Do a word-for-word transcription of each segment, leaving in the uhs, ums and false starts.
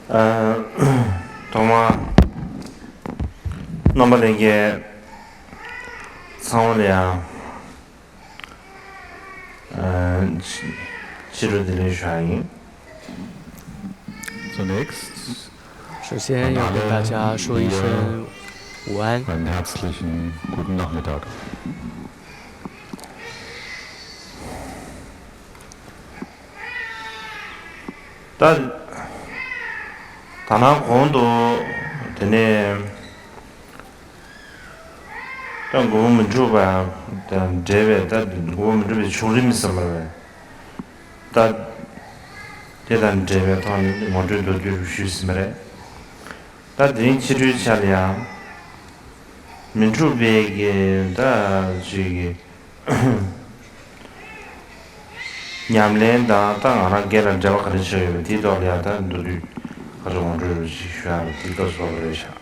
ཨ། ཐོག་མར་རྣམ་པ་ལྷན་རྒྱས་ཚང་མ་ལ་ཡང་ཨ། ཕྱི་ཕྱི་དྲོ་བདེ་ལེགས་ཞུ་ཡ་ཡིན། Zunächst 首先要跟大家说一声午安。 einen herzlichen guten Nachmittag. ད་ད་ནང་གོང་དུ་དེ་ནས་ད་མགོན་པོ་མི་འཁྲུགས་པ་དང་འབྲེལ་བའི་ད་མགོན་པོ་མི་འཁྲུགས་པའི་བྱུང་རིམ་ཟེར་བ་རེད། ད་དེ་དང་འབྲེལ་བའི་ཐོག་ནས་ངོ་སྤྲོད་མདོར་བསྡུས་ཞུས་ཟིན་པ་རེད། ད་དེ་རིང་ཕྱི་དྲོའི་ཆ་ལ་ཡང་མི་འཁྲུགས་པའི་གི་ད་ཅིག་གི་ཉམས་ལེན་དང་ད་ང་རང་སྒེར་ལ་འབྲེལ་བ་ག་རེ་བྱས་ཡོད་པ་དེའི་ཐོག་ལ་ཡང་ད་མདོར་བསྡུས་ག་རེ་ངོ་སྤྲོད་ཞིག་ཞུ་ཡ་རེད། དེ་ལྟ་བུ་རེད་ཤག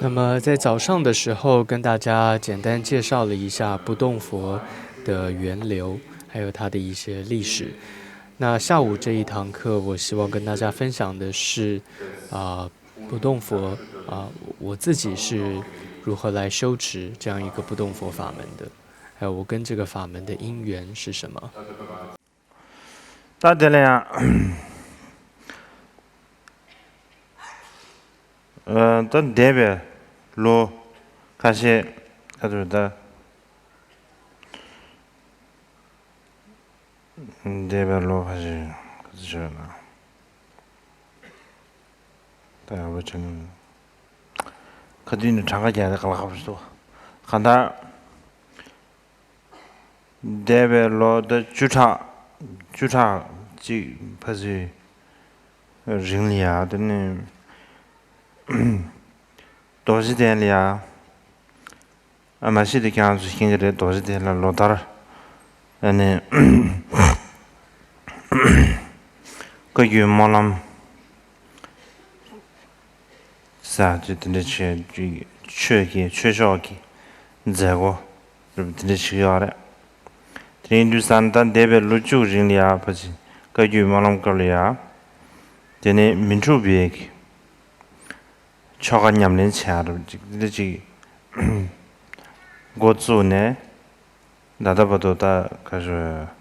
那么在早上的时候，跟大家简单介绍了一下不动佛的源流，还有它的一些历史。那下午这一堂课，我希望跟大家分享的是，啊、不动佛，啊、我自己是如何来修持这样一个不动佛法门的，还有我跟这个法门的因缘是什么。 ད་དེ་ལ་ཡང་ཨ། ད་འདས་པའི་ལོ་ཁ་ཤས་ཨ་ད་ད་འདས་པའི་ལོ་ཁ་ཤས་ག་ཚོད་བྱས་ན་ད་ཡག་པོ་བྱས་ན་ཁ་ཐུག་ནས་གྲངས་ཀ་རྒྱག་ཡ་ག་ལ་ཁག་པོ་ཞིག་འདུག་གང་ལྟར། འདས་པའི་ལོ་ཟླ་བཅུ་ཕྲག་བཅུ་ཕྲག་གཅིག་ཕ་ཚོའི་རིང་ལ་ཡ་དེ་ནི་རྡོ་རྗེ་གདན་ལ་ཡ། ཨ་མ་གཞི་དེ་ཁྱེད་རང་ཚོ་ཤེས་ཀྱི་རེད། རྡོ་རྗེ་གདན་ལ་ལོ་ལྟར་ཨ་ནི་བཀའ་བརྒྱུད་སྨོན་ལམ། ས་ཅིག་དེ་འདྲ་བྱས་ཅིག་ཆོས་ཀྱི་ཆོས་ཕྱོགས་ཀྱི་མཛད་སྒོ་རབ་དེ་འདྲ་ཞིག་ཡོད་རེད། དེ་ཡིན་དུས་ཙང་ད་འདས་པའི་ལོ་བཅུ་རིང་ལ་ཡ་ཕ་ཅིག་བཀའ་བརྒྱུད་སྨོན་ལམ་སྐབས་ལ་ཡ། དེ་ནས་མི་འཁྲུགས་པའི་ཆོ་ག་ཉམས་ལེན་བྱས་རབ་ཅིག་དེ་འདྲ་ཅིག་འགོ་བཙུགས་ནས་ད་ལྟ་བར་དུ་ད་ག་ཞུ།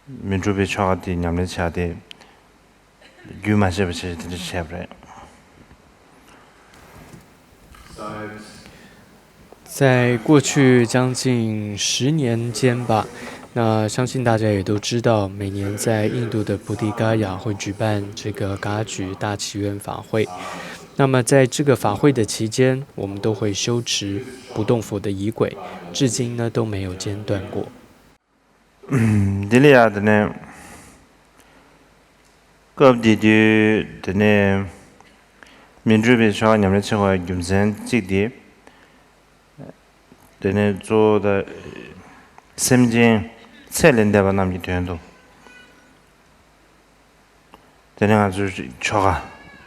མི་འཁྲུགས་པའི་ཆོ་ག་དེ་ཉམས་ལེན་བྱ་སྟེ། རྒྱུན་མ་ཆད་པ་བྱས་དེ་འདྲ་བྱས་པ་རེད། 在过去将近十年间吧，那相信大家也都知道，每年在印度的菩提伽亚会举办这个噶举大祈愿法会。那么在这个法会的期间，我们都会修持不动佛的仪轨，至今呢都没有间断过。 འདི་ལ་ཡ་དེ་ནས་སྐབས་དེ་དུས་དེ་ནས་མི་འཁྲུགས་པའི་ཆོ་ག་ཉམས་ལེན་བྱེད་དགོས་པའི་རྒྱུ་མཚན་གཅིག་དེ། དེ་ནས་གཙོ་བོ་ད་སེམས་ཅན་ཚེ་ལས་འདས་པ་རྣམས་ཀྱི་དོན་དུ། དེ་ནས་ང་ཚོས་ཆོ་ག་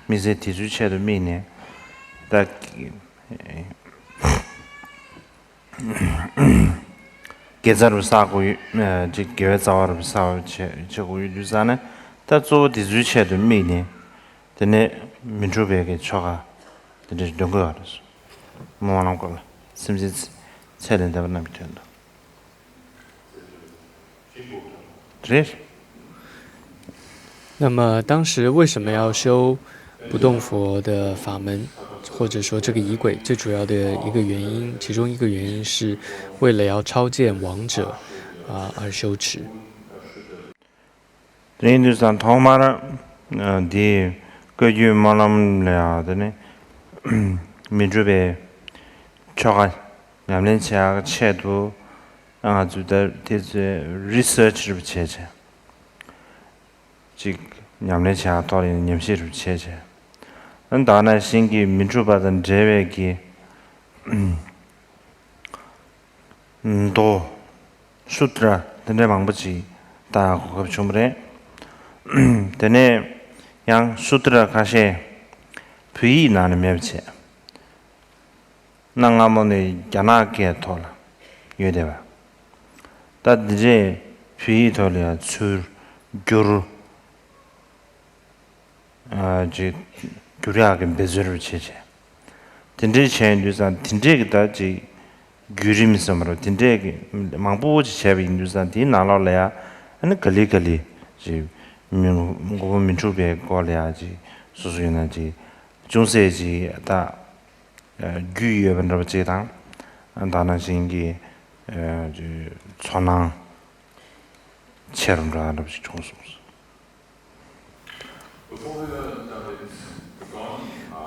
དམིགས་བསལ་དེ་ཚོའི་ཆེད་དུ་དམིགས་ནས་ད། དགེ་རྩ་རུ་བསགས་དགོས་ཡོད། ཅིག་དགེ་བའི་རྩ་བ་རུ་བསགས་བྱེད་བྱེད་དགོས་ཡོད་དུས་ཙང་ནས་ད་གཙོ་བོ་དེ་ཚོའི་ཆེད་དུ་དམིགས་ནས་དེ་ནས་མི་འཁྲུགས་པའི་གི་ཆོ་ག་དེ་འདྲ་འདོན་དགོས་པ་རེད། སྨོན་ལམ་སྐོར་ལ་སེམས་ཅན་ཚེ་ལས་འདས་པ་རྣམས་ཀྱི་དོན་དུ། རེད། 那么当时为什么要修不动佛的法门，或者说这个仪轨，最主要的一个原因，其中一个原因是为了要超荐亡者，啊，而修持。 དེ་ཡིན་དུས་ཙང་ཐོག་མར་འདི་བཀའ་བརྒྱུད་སྨོན་ལམ་ལ་ཡང་དེ་ནི་མི་འཁྲུགས་པའི་ཆོ་ག་ཉམས་ལེན་བྱེད་ཡག་ཆེད་དུ་ང་ཚོས་ད་དེ་ཚོའི་རི་སར་ཆི་རུ་བྱས་བྱས། ཅིག་ཉམས་ལེན་བྱེད་ཡག་ཐོག་ལ་ཡང་ཉམས་ཞིབ་རུ་བྱས་བྱས། ཨ་ནི་ད་ག་ནང་བཞིན་གྱི་མི་འཁྲུགས་པ་དང་འབྲེལ་བའི་གི་མདོ། སུ་ཏྲ་དེ་འདྲ་མང་པོ་ཅིག་ད་གོ་སྐབས་བྱུང་བ་རེད། དེ་ནས་ཡང་སུ་ཏྲ་ཁ་ཤས་བོད་ཡིག་ནང་ནས་མེད་པ་བྱས། གནའ་སྔ་མོ་ནས་རྒྱ་ནག་སྐད་ཐོག་ལ་ཡོད་བསྡད་པ། ད་འདི་འདྲས་བོད་ཡིག་ཐོག་ལ་ཡང་ཚུར་ བསྒྱུར། ཨ་ཅིག་བསྒྱུར་ཡག་གི་འབད་རྩོལ་རུ་བྱེད་བྱས། དེ་འདྲའི་བྱས་ཡོང་དུས་ཙང་དེ་འདྲའི་གི་ད་ཅིག་བརྒྱུད་རིམ་ཟེར་མ་རེད། དེ་འདྲའི་གི་མང་པོ་ཅིག་བྱས་པ་ཡིན་དུས་ཙང་དེའི་ནང་ལོགས་ལ་ཡ་ཨ་ནི་ག་ལེ་ག་ལེ་ཅིག་མི་མགོ་བོ་མི་འཁྲུགས་པའི་སྐོར་ལ་ཡ་ཅིག་སོ་སོ་ཡིན་ན་ཅིག་ཅུང་ཟད་ཅིག་ད་རྒྱུས་ཡོད་པ་འདྲ་པོ་ཅིག་དང་། ད་ནང་བཞིན་གྱི་ཚོར་སྣང་ཆེ་རུ་འགྲོ་ཡ་འདྲ་པོ་ཅིག་བྱུང་སོང་།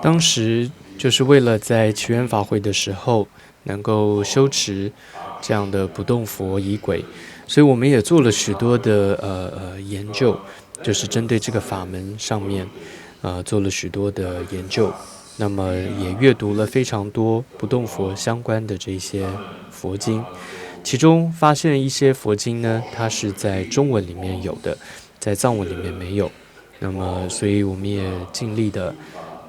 当时就是为了在祈愿法会的时候能够修持这样的不动佛仪轨，所以我们也做了许多的呃呃研究，就是针对这个法门上面，呃做了许多的研究。那么也阅读了非常多不动佛相关的这些佛经，其中发现一些佛经呢，它是在中文里面有的，在藏文里面没有。那么，所以我们也尽力的，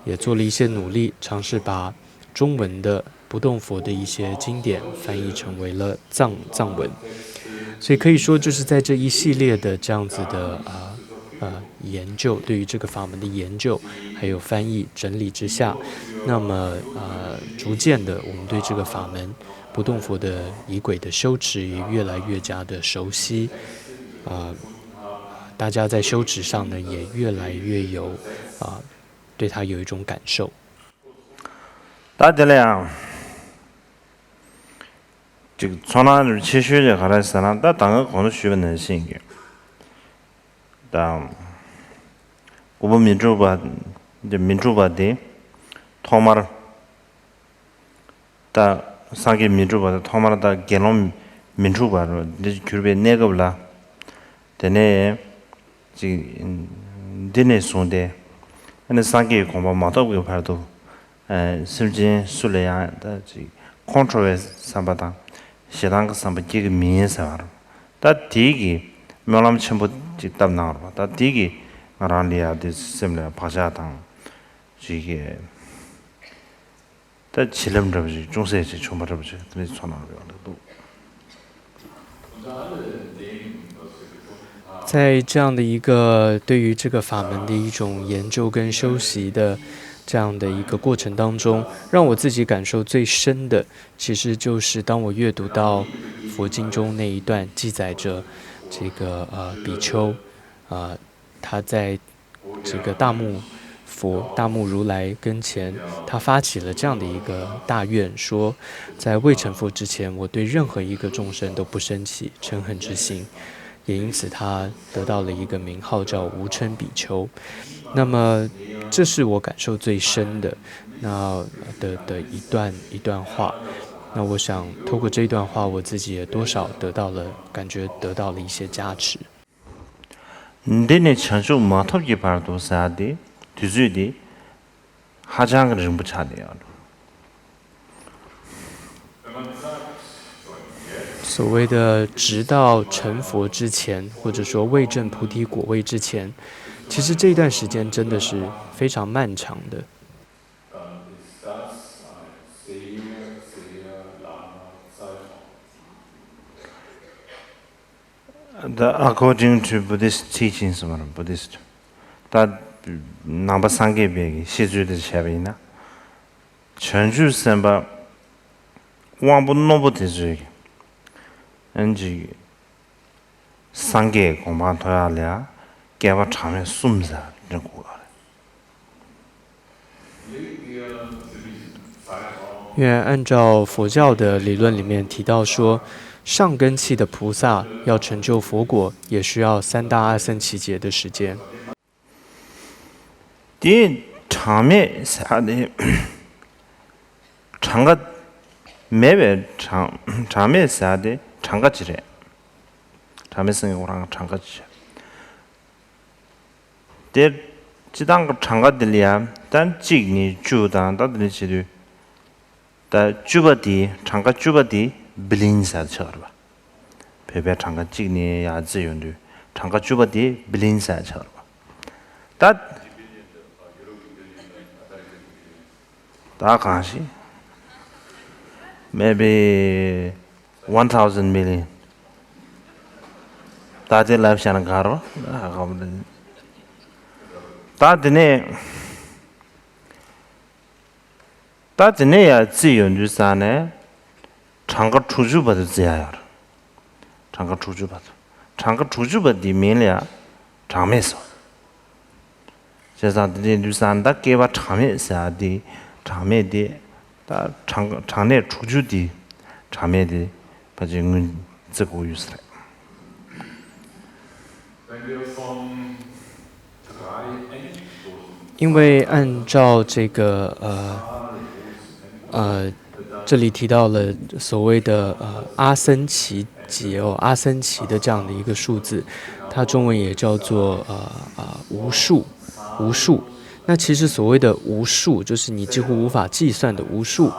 也做了一些努力，尝试把中文的不动佛的一些经典翻译成为了藏藏文。所以可以说，就是在这一系列的这样子的啊呃研究，对于这个法门的研究，还有翻译整理之下，那么呃逐渐的，我们对这个法门不动佛的仪轨的修持也越来越加的熟悉，啊、大家在修持上呢也越来越有啊、对它有一种感受。 ད་དེ་ལ་ཡང་ཅིག་ཚོར་སྣང་ཆེ་ཤོས་དེ་ག་རེ་ཟེར་ན། ད་ད་གིན་གོང་དུ་ཞུས་པ་ནང་བཞིན་གྱི་ད་མགོན་པོ་མི་འཁྲུགས་པ་མི་འཁྲུགས་པ་དེ་ཐོག་མར་ད་སངས་རྒྱས་མི་འཁྲུགས་པ་དེ་ཐོག་མར་ད་དགེ་སློང་མི་འཁྲུགས་པ་རུ་འདི་གྱུར་པའི་གནས་སྐབས་ལ། དེ་ནས་ཅིག་འདི་ནས་བཟུང་སྟེ་ཨ་ནི་སངས་རྒྱས་ཀྱི་གོ་འཕང་མ་ཐོབ་ཀྱི་བར་དུ་སེམས་ཅན་སུ་ལ་ཡང་ད་ཅིག་ཁོང་ཁྲོ་བའི་བསམ་པ་དང་ཞེ་སྡང་གི་བསམ་པ་སྐྱེ་གི་མིན་ཟེར་བ་རུ། ད་དེའི་གི་སྨོན་ལམ་ཆེན་པོ་ཅིག་བཏབ་གནང་རུ། ད་དེའི་གི་ང་རང་ལ་ཡང་དེ་སེམས་ལ་བག་ཆགས་དང་ཅིག་གི་ད་བྱིན་རླབས་འདྲ་པོ་ཞིག་ཅུང་ཟད་ཅིག་བྱུང་བ་འདྲ་པོ་ཞིག་དེ་འདྲའི་ཚོར་སྣང་ཡོང་གི་འདུག། 在这样的一个对于这个法门的一种研究跟修习的这样的一个过程当中，让我自己感受最深的，其实就是当我阅读到佛经中那一段记载着这个呃比丘，呃他在这个大目佛、大目如来跟前，他发起了这样的一个大愿，说，在未成佛之前，我对任何一个众生都不生起嗔恨之心，也因此他得到了一个名号叫无嗔比丘。那么，这是我感受最深的那的的一段一段话。那我想透过这一段话，我自己也多少得到了感觉，得到了一些加持。 འདི་ནས་བྱང་ཆུབ་མ་ཐོབ་ཀྱི་བར་དུ་ཟེར་ཏེ་དུས་ཚོད་འདི་ཧ་ཅང་གི་རིང་པོ་ཆགས་བསྡད་ཡོད། 所谓的直到成佛之前，或者说未证菩提果位之前，其实这段时间真的是非常漫长的。 The according to Buddhist teachings, Buddhist. ད་ནང་པ་སངས་རྒྱས་པའི་བཤད་ཚུལ་དེ་བྱས་པ་ཡིན་ན། བྱང་ཆུབ་སེམས་དཔའ་དབང་པོ་རྣོན་པོ་དེ་ཚོས་ཨན་ཅིག་སངས་རྒྱས་གོ་འཕང་ཐོབ་ཡག་ལ་བསྐལ་པ་གྲངས་མེད་གསུམ་ཟེར་འདྲ་གོ་ག་རེད། 因为按照佛教的理论里面提到说，上根器的菩萨要成就佛果，也需要三大阿僧祇劫的时间。 དེ་གྲངས་མེད་ཟེར་ཏེ་གྲངས་ཀ་མེད་པའི་གྲངས་གྲངས་མེད་ཟེར་ཏེ་གྲངས་ཀ་ཅི་རེད། གྲངས་མེད་སེང་གེ་ཁོ་རང་གྲངས་ཀ་ཅི་རེད། དེ་སྤྱི་བཏང་གི་གྲངས་ཀ་དེ་ལ་ཡང་ད་གཅིག་ནས་བཅུ་དང་ད་དེ་འདྲ་བྱེད་དུས། ད་བཅུ་པ་དེ་གྲངས་ཀ་བཅུ་པ་དེ་བི་ལིན་ཟེར་ཆགས་རེད་པ། བོད་པའི་གྲངས་ཀ་གཅིག་ནས་ཡར་བརྩིས་ཡོང་དུས་གྲངས་ཀ་བཅུ་པ་དེ་བི་ལིན་ཟེར་ཆགས་རེད་པ། ད་ད་གང་ཞིག maybe one thousand million. ད་དེ་ལབ་བཞག་ན་དགའ་རོ། ད་དེ་ནས། ད་དེ་ནས་ཡར་རྩིས་ཡོང་དུས་ཙ་ནས། གྲངས་ཀ་དྲུག་ཅུ་བར་དུ་རྩིས་ཡག་ཡོད་རེད། གྲངས་ཀ་དྲུག་ཅུ་བར་དུ། གྲངས་ཀ་དྲུག་ཅུ་བ་འདིའི་མིང་ལ་ཡང་གྲངས་མེད་ཟེར། བྱས་ཙང་དེ་འདྲའི་དུས་ཙ་ན་ད་བསྐལ་པ་གྲངས་མེད་ཟེར་ཡག་འདི། གྲངས་མེད་འདི། ད་གྲངས་གྲངས་གནས་དྲུག་ཅུ་འདི། གྲངས་མེད་འདི། ཕལ་ཆེར་སྔོན་རྩིས་དགོས་ཡོད་ས་རེད། 因为按照这个呃呃，这里提到了所谓的呃阿森奇节哦，阿森奇的这样的一个数字，它中文也叫做呃呃无数无数。那其实所谓的无数，就是你几乎无法计算的无数，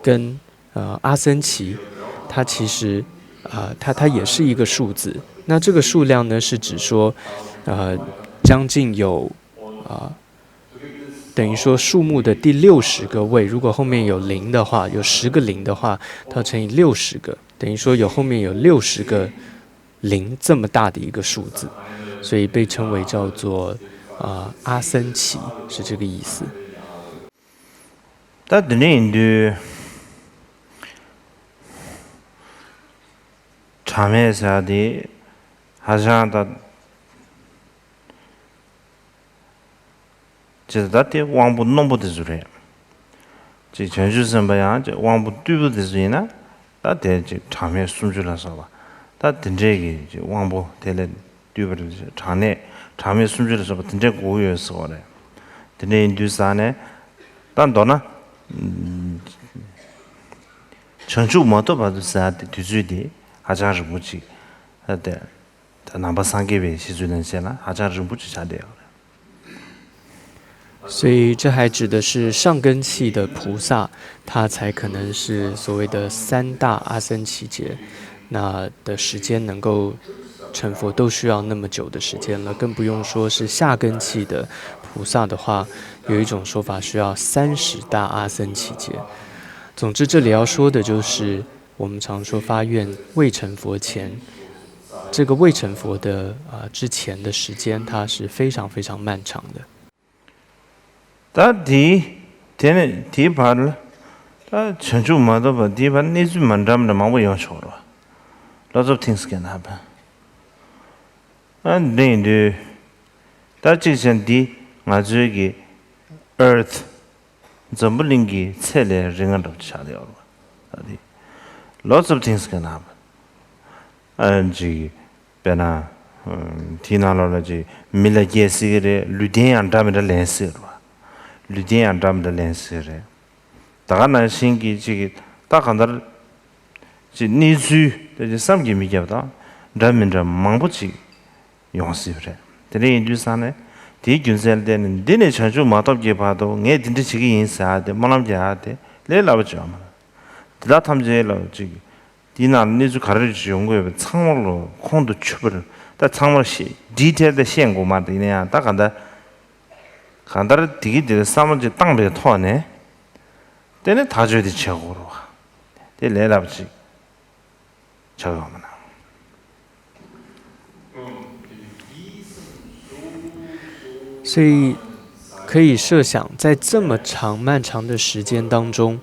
跟呃阿森奇，它其实呃它它也是一个数字。那这个数量呢，是指说呃将近有啊、等于说数目的第六十个位，如果后面有零的话，有十个零的话，它乘以六十个，等于说有后面有六十个零这么大的一个数字，所以被称为叫做啊、阿森奇，是这个意思。 ད་དེ་འདྲ་ཡིན་དུས། གྲངས་མེད་ཟེར་ཡག་དེ་ཧ་ཅང་ད། ཅེས་ད་དེ་དབང་པོ་རྣོན་པོ་དེ་ཚོ་རེད། ཅེས་བྱང་ཆུབ་སེམས་དཔའ་ཡང་ཅེས་དབང་པོ་རྟུལ་པོ་དེ་ཚོ་ཡིན་ན། ད་དེ་ཅེས་གྲངས་མེད་སུམ་ཅུ་ལ་སོགས་པ། ད་དེ་འདྲས་ཀྱི་ཅེས་དབང་པོ་དེ་ལས་བཏུས་པ་རེད། གྲངས་གནས་གྲངས་མེད་སུམ་ཅུ་ལ་སོགས་པ་དེ་འདྲས་དགོས་ཀྱི་ཡོད་ཟེར་བ་རེད། དེ་འདྲས་ཡིན་དུས་ཙ་ནས། ད་མདོར་ན། བྱང་ཆུབ་མ་ཐོབ་བར་དུ་ཟེར་ཡག་དེ་དུས་ཚོད་དེ་ཧ་ཅང་རིང་པོ་ཅིག་ད་དེ་ད་ནང་པ་སངས་རྒྱས་པའི་བཤད་ཚུལ་ནང་བཤད་ན་ཧ་ཅང་རིང་པོ་ཅིག་ཆགས་བསྡད་ཡོད་རེད། 所以这还指的是上根器的菩萨，他才可能是所谓的三大阿僧祇劫，那的时间能够成佛都需要那么久的时间了，更不用说是下根器的菩萨的话，有一种说法需要三十大阿僧祇劫。总之，这里要说的就是我们常说发愿未成佛前，这个未成佛的啊、呃之前的时间，它是非常非常漫长的。 ད་དེའི་དེ་ནས་དེའི་བར་ལ་ད་བྱང་ཆུབ་མ་ཐོབ་པ་དེའི་བར་གནས་ཚུལ་མ་འདྲ་མི་འདྲ་མང་པོ་ཡོང་ཆོག་རོ། Lots of things can happen. ཨ་འདི་ཡིན་དུས། ད་གཅིག་བྱས་ན་འདི་ང་ཚོའི་གི་earth འཛམ་བུ་གླིང་གི་ཚད་ལས་རིང་ང་འདྲ་པོ་ཆགས་བསྡད་ཡོད་རེད་པ། ད་འདི། Lots of things can happen. ཨ་ཅིག་དཔེར་ན། དེའི་ནང་ལོགས་ལ་ཅིག་མི་ལ་སྐྱེ་སྲིད་ཀྱི་རེད། ལུས་རྟེན་ཡང་འདྲ་མི་འདྲ་ལེན་སྲིད་རེད་པ། ལུས་རྟེན་ཡང་འདྲ་མི་འདྲ་ལེན་སྲིད་རེད། ད་ག་ནང་བཞིན་གྱི་ཅིག་ད་གང་ལྟར། ཅིག་གནས་ཚུལ་དེ་ཅིག་བསམ་གྱིས་མི་ཁྱབ་དང་འདྲ་མི་འདྲ་མང་པོ་ཅིག་ཡོང་སྲིད་པ་རེད། དེ་འདྲ་ཡིན་དུས་ཙང་ནས་དེའི་རྒྱུ་མཚན་ལ་བརྟེན་ནས་འདི་ནས་བྱང་ཆུབ་མ་ཐོབ་ཀྱི་བར་དུ་ངས་འདི་འདྲ་བྱེད་ཀྱི་ཡིན་ཟེར་ཡག་དེ་སྨོན་ལམ་རྒྱག་ཡག་དེ་ལས་སླ་པོ་ཅིག་ཡོད་མ་རེད། དེ་དག་ཐམས་ཅད་ལ་ཅིག་དེའི་ནང་གནས་ཚུལ་ག་རེ་ཞིག་ཡོང་གི་ཡོད་པ་ཚང་མ་ལོ་ཁོང་དུ་ཆུད་པར་ད་ཚང་མར་ཤེས་detail་དེ་ཤེས་དགོས་མ་རེད། ཡིན་ན་ཡང་ད་གང་ལྟར་གང་ལྟར་དེ་གི་དེ་ལ་བསམ་བློ་ཅིག་བཏང་པའི་ཐོག་ནས་དེ་ནས་ཐག་གཅོད་དེ་བྱེད་དགོས་རེད་པ། དེ་ལས་སླ་པོ་ཅིག་ཆགས་ཡོང་མ་ན། 所以可以设想，在这么长漫长的时间当中，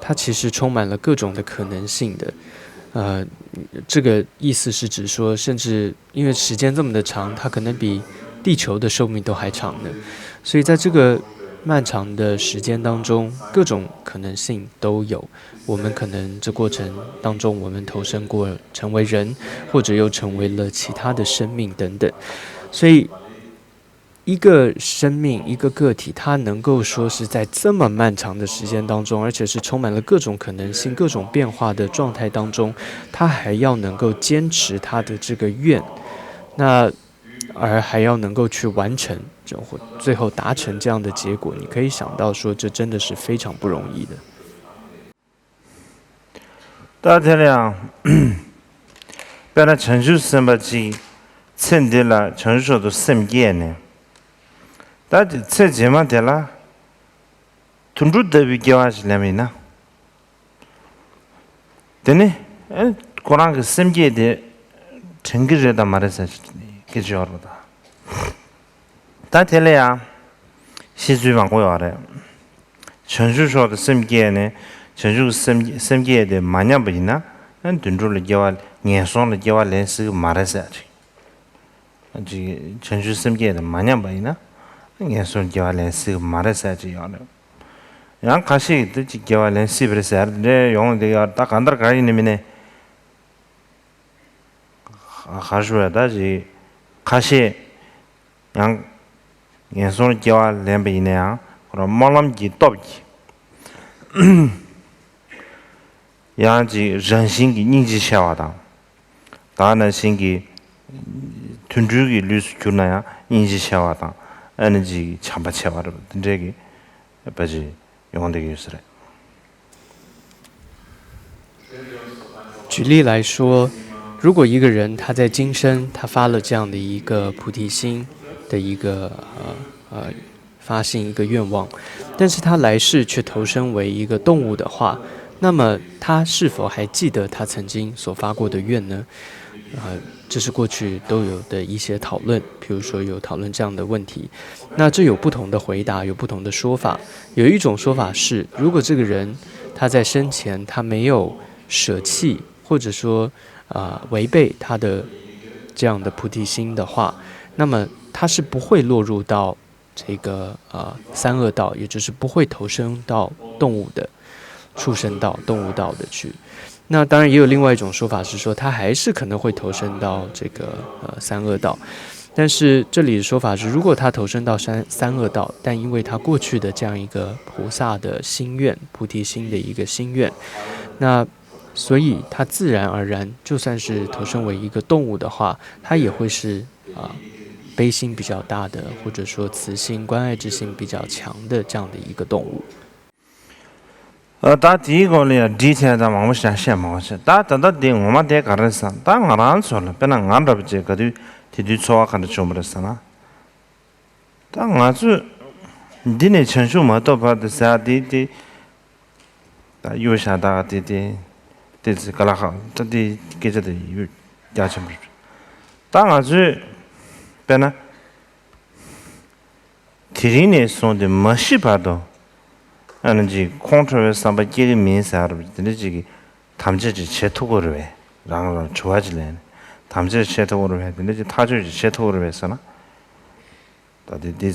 它其实充满了各种的可能性的。呃，这个意思是指说，甚至因为时间这么的长，它可能比地球的寿命都还长呢。所以在这个漫长的时间当中，各种可能性都有。我们可能这过程当中，我们投生过成为人，或者又成为了其他的生命等等。所以，一个生命，一个个体，他能够说是在这么漫长的时间当中，而且是充满了各种可能性、各种变化的状态当中，他还要能够坚持他的这个愿，那而还要能够去完成，就最后达成这样的结果，你可以想到说，这真的是非常不容易的。 ད་དེ་ལ་ཡང་། དཔེར་ན་བྱང་ཆུབ་སེམས་དཔའ་གཅིག་ཚེ་འདི་ལ་བྱང་ཆུབ་མཆོག་ཏུ་སེམས་བསྐྱེད་ནས། ད་དེ་ཚེ་རྗེས་མ་དེ་ལ་དུད་འགྲོ་ལྟ་བུའི་སྐྱེ་བ་ཞིག་ལེན་པ་ཡིན་ན། དེ་ནི་ཨེ་ཁོ་རང་གི་སེམས་བསྐྱེད་དེ་ དྲན་གྱི་རེད་དང་མ་རེད་ཟེར་སྐད་ཆ་ཡོད་རེད་པ། ད་ད་དེ་ལ་ཡང་བཤད་ཚུལ་མང་པོ་ཡོད་རེད། བྱང་ཆུབ་མཆོག་ཏུ་སེམས་བསྐྱེད་ནས་བྱང་ཆུབ་སེམས་སེམས་བསྐྱེད་དེ་མ་ཉམས་པ་ཡིན་ན་དུད་འགྲོ་ལ་སྐྱེ་བ་ངན་སོང་ལ་སྐྱེ་བ་ལེན་སྲིད་ཀྱི་མ་རེད་ཟེར་ཅིག་ཅིག་བྱང་ཆུབ་སེམས་བསྐྱེད་དེ་མ་ཉམས་པ་ཡིན་ན་ངན་སོང་ལ་སྐྱེ་བ་ལེན་སྲིད་ཀྱི་མ་རེད་ཟེར་ཅིག་ཡོད་རེད། ཡང་ཁ་ཤས་ཀྱིས་དེ་ཅིག་སྐྱེ་བ་ལེན་སྲིད་པ་རེད་ཟེར་འདྲ་ཡོང་འདི་ཡོད་ད་གང་ལྟར་ག་ཡིན་ནི་མིན་ནི། ག་ཞུ་བས་ད་ཅིག་ཁ་ཤས་ཡང་ངན་སོང་ལ་སྐྱེ་བ་ལེན་པ་ཡིན་ན་ཡང་ཁོ་རང་སྨོན་ལམ་གྱི་སྟོབས་ཀྱིས་ཡང་ཅིག་རང་བཞིན་གྱི་སྙིང་རྗེ་ཆེ་བ་དང་། ད་ནང་བཞིན་གྱི་དུད་འགྲོའི་གི་ལུས་སུ་གྱུར་ན་ཡང་སྙིང་རྗེ་ཆེ་བ་དང་ཨ་ནི་ཅིག་བྱམས་པ་ཆེ་བ་རེད་པ་འདི་འདྲའི་གི་བ་ཅིག་ཡོང་བསྡད་ཀྱི་ཡོད་ས་རེད། 举例来说，如果一个人他在今生他发了这样的一个菩提心的一个呃呃发心一个愿望，但是他来世却投生为一个动物的话，那么他是否还记得他曾经所发过的愿呢？呃，这是过去都有的一些讨论，比如说有讨论这样的问题。那这有不同的回答，有不同的说法。有一种说法是，如果这个人他在生前他没有舍弃，或者说啊、呃、违背他的这样的菩提心的话，那么他是不会落入到这个呃三恶道，也就是不会投生到动物的畜生道、动物道的去。那当然也有另外一种说法是说，他还是可能会投生到这个呃三恶道。但是这里的说法是，如果他投生到三三恶道，但因为他过去的这样一个菩萨的心愿、菩提心的一个心愿，那所以他自然而然，就算是投生为一个动物的话，他也会是啊、呃、悲心比较大的，或者说慈心、关爱之心比较强的这样的一个动物。 ད་དེའི་སྐོར་ལ་ཡང་འདྲིས་ཐལ་དང་མང་པོ་ཞིག་བཤད་མ་དགོས་ཤག་ད་ད་ལྟ་དེ་ངོ་མ་དེ་ག་རེ་ཟེར་ན་ད་ང་རང་ཚོ་ལ་དཔེར་ན་ང་འདྲ་པོ་ཅིག་ག་དུས་དེ་དུས་ཚོར་བ་ག་འདྲ་བྱུང་བ་རེད་ཟེར་ན། ད་ང་ཚོས་འདི་ནས་བྱང་ཆུབ་མ་ཐོབ་བར་དུ་ཟེར་དེ་དེ་ད་གཡུ་ཞག་ད་དེ་དེ་དེ་ཚེ་ཀ་ལ་ཁ་ད་དེ་སྐད་ཆ་དེ་ཡུ་རྒྱ་ཆེན་པོ་རེད། ད་ང་ཚོས་དཔེར་ན། དེ་རིང་ནས་བཟུང་སྟེ་མ་ཤི་བར་དུ་ཨ་ནི་ཅིག་ཁོང་ཁྲོ་བའི་བསམ་པ་སྐྱེ་གི་མིན་ཟེར་བ་དེ་འདྲ་ཅིག་གི་དམ་བཅའ་ཅིག་བྱེད་ཐུབ་ཀྱི་རེད་པས། རང་ལ་དྲི་བ་ཅིག་ལན་དམ་བཅའ་བྱེད་ཐུབ་ཀྱི་རེད་པས། དེ་འདྲ་ཅིག་ཐག་གཅོད་ཅིག་བྱེད་ཐུབ་ཀྱི་རེད་པས་ཟེར་ན། ད་དེ་འདི་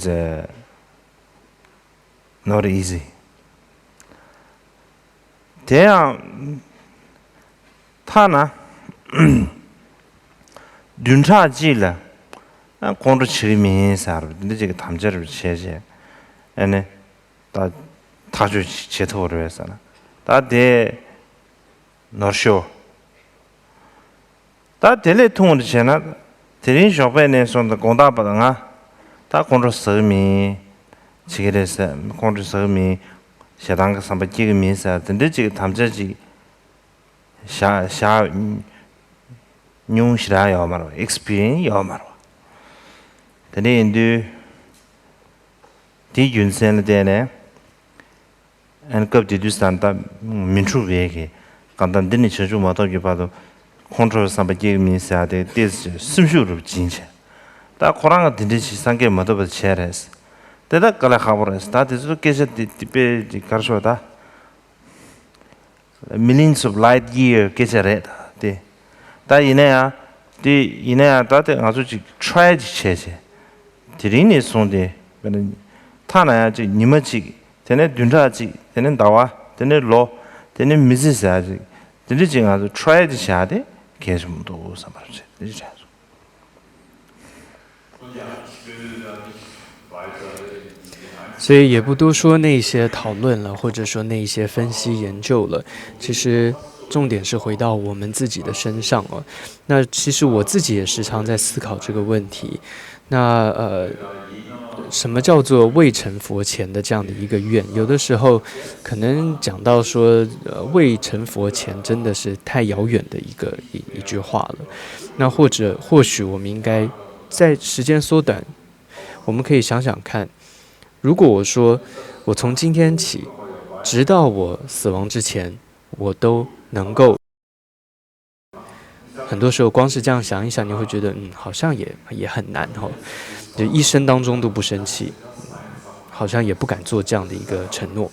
ཚེ་not easy། དེ་ཡང་ཐ་ན་བདུན་ཕྲག་གཅིག་ལ་ཁོང་ཁྲོ་བྱེད་ཀྱི་མིན་ཟེར་བ་འདི་འདྲ་ཅིག་གི་དམ་བཅའ་རེ་བྱས་རྗེས་ཨ་ནི་ད་ཐག་གཅོད་བྱེད་ཐུབ་རེད་ཟེར་ན་ད་དེ་ནོར་ཤོར། ད་དེ་ལས་ཐུང་བར་བྱས་ན་དེ་རིང་ཞོགས་པའི་ནས་བཟུང་སྟེ་དགོང་དག་བར་ང་ད་ཁོང་ཁྲོ་ཟ་གི་མིན། བྱེད་ཀྱི་རེད་ཟེར། ཁོང་ཁྲོ་ཟ་གི་མིན། ཞེ་སྡང་གི་བསམ་པ་སྐྱེ་གི་མིན་ཟེར་དེ་འདྲ་ཅིག་དམ་བཅའ་ཅིག་བཞག་བཞག་མྱོང་ཞེ་དྲག་ཡོད་མ་རེད་པ། ཨེག་སི་པི་རི་ཡན་སི་ཡོད་མ་རེད་པ། དེ་འདྲ་ཡིན་དུས་དེའི་རྒྱུ་མཚན་ལ་བརྟེན་ནས། ཨན་སྐབས་དེ་དུས་ཙང་ད་མི་འཁྲུགས་པའི་གི་གང་ལྟར་འདི་ནི་བྱང་ཆུབ་མ་ཐོབ་ཀྱི་བར་དུ་ཁོང་ཁྲོ་བའི་བསམ་པ་སྐྱེ་གི་མིན་ཟེར་ཡ་དེ་ཏོག་ཙམ་སེམས་ཤུགས་རུ་སྦྱིན་བྱས། ད་ཁོ་རང་གི་དེ་འདྲ་ཞིག་སངས་རྒྱས་མ་ཐོབ་པར་བྱས་རེད། དེ་ད་དཀའ་ལས་ཁག་པོ་རེད། ད་དེ་ཚོ་སྐད་ཆ་དེ་དེ་དཔེ་ཅིག་གར་ཤོག་ད། Millions of light year སྐད་ཆ་རེད་ད་དེ། ད་ཡིན་ན་ཡང་དེ་ཡིན་ན་ཡང་ད་དེ་ང་ཚོ་ཅིག་ཊ་རའི་ཅིག་བྱས་བྱས། དེ་རིང་ནས་བཟུང་སྟེ་དཔེར་ན་ཐ་ན་ཡང་ཅིག་ཉི་མ་གཅིག་དེ་ནས་བདུན་ཕྲག་གཅིག་དེ་ནས་ཟླ་བ་དེ་ནས་ལོ་དེ་ནས་མི་ཚེ་ཟེར་ཡ་ཅིག་དེ་འདྲ་ཅིག་ང་ཚོ་ཊ་རའི་ཅིག་བྱས་ཏེ་གལ་ཆེན་པོ་འདུག་བསམ་པ་རེད། དེ་འདྲ་བྱས་སོང་།所以也不多说那些讨论了，或者说那些分析研究了。其实重点是回到我们自己的身上了。那其实我自己也时常在思考这个问题。那呃，什么叫做未成佛前的这样的一个愿？有的时候可能讲到说，呃，未成佛前真的是太遥远的一个一一句话了。那或者或许我们应该在时间缩短，我们可以想想看，如果我说我从今天起，直到我死亡之前，我都能够很多时候光是这样想一想，你会觉得，嗯，好像也也很难哈。就一生当中都不生气，好像也不敢做这样的一个承诺。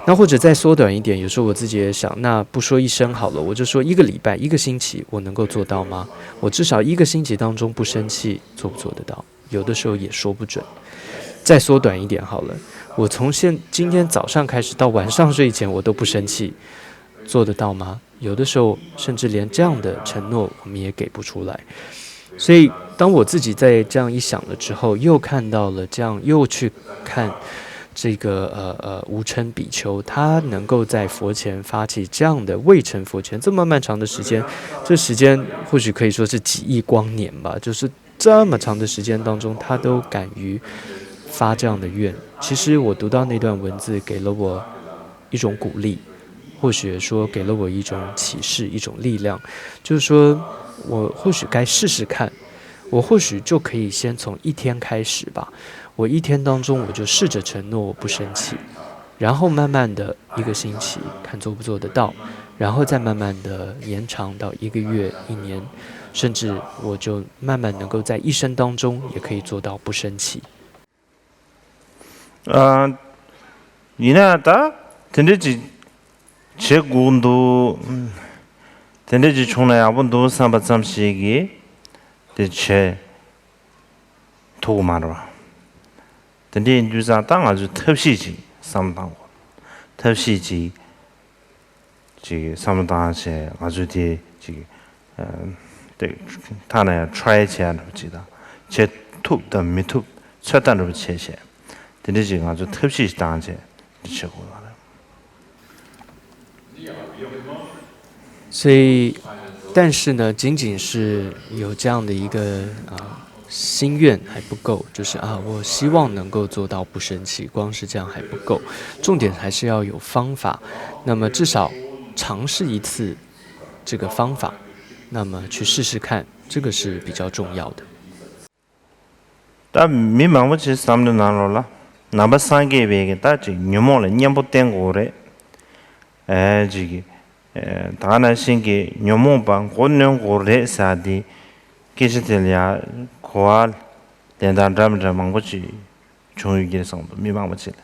那或者再缩短一点，有时候我自己也想，那不说一生好了，我就说一个礼拜、一个星期，我能够做到吗？我至少一个星期当中不生气，做不做得到？有的时候也说不准。再缩短一点好了，我从现今天早上开始到晚上睡前，我都不生气，做得到吗？有的时候甚至连这样的承诺我们也给不出来。所以，当我自己在这样一想了之后，又看到了这样，又去看这个呃呃无称比丘，他能够在佛前发起这样的未成佛前这么漫长的时间，这时间或许可以说是几亿光年吧，就是这么长的时间当中，他都敢于发这样的愿。其实我读到那段文字，给了我一种鼓励，或许说给了我一种启示，一种力量，就是说我或许该试试看，我或许就可以先从一天开始吧。我一天当中，我就试着承诺我不生气，然后慢慢的一个星期看做不做得到，然后再慢慢的延长到一个月、一年，甚至我就慢慢能够在一生当中也可以做到不生气。 ཨ། ཡིན་ན་ད་དེ་འདྲ་ཅིག་བྱེད་དགོས་འདུག་དེ་འདྲ་ཅིག་བྱུང་ན་ཡག་པོ་འདུག་བསམ་པ་ཙམ་ཞིག་གིས་དེ་བྱེད་ཐུབ་ཀྱི་མ་རེད་བ། དེ་འདྲ་ཡིན་དུས་ཙང་ད་ང་ཚོས་ཐབས་ཤེས་ཅིག་བསམ་བློ་བཏང་དགོས། ཐབས་ཤེས་ཅིག་ཅིག་བསམ་བློ་བཏང་བྱས་ང་ཚོས་དེ་ཅིག་ཨ། དེ་ཐ་ན་ཡང་try་བྱས་འདྲ་པོ་ཅིག་དང་བྱེད་ཐུབ་དང་མི་ཐུབ་ཚོད་ལྟ་འདྲ་པོ་བྱས་བྱས་དེ་འདྲ་ཅིག་ང་ཚོས་ཐབས་ཤེས་ཤིག་བཏང་བྱས་འདི་བྱེད་དགོས་པ་རེད། 所以，但是呢，仅仅是有这样的一个啊、心愿还不够，就是啊，我希望能够做到不生气，光是这样还不够，重点还是要有方法。那么至少尝试一次这个方法，那么去试试看，这个是比较重要的。 ད་མི་མང་པོ་ཅིག་བསམ་བློའི་ནང་ལོགས་ལ་ནང་པ་སངས་རྒྱས་པའི་གི་ད་ཅིག་ཉོན་མོངས་ལ་གཉེན་པོ་བསྟེན་དགོས་རེད། ཨེ་ཅིག་ཨེ་ད་ག་ནང་བཞིན་གྱི་ཉོན་མོངས་པ་མགོ་གནོན་དགོས་རེད་ཟེར་དེ་སྐད་ཆ་དེ་ལ་ཡང་གོ་བ་ལེན་སྟངས་འདྲ་མི་འདྲ་མང་པོ་ཅིག་བྱུང་ཡོད་ཀྱི་རེད་བསམ་འདུག་མི་མང་པོ་ཅིག་ལ།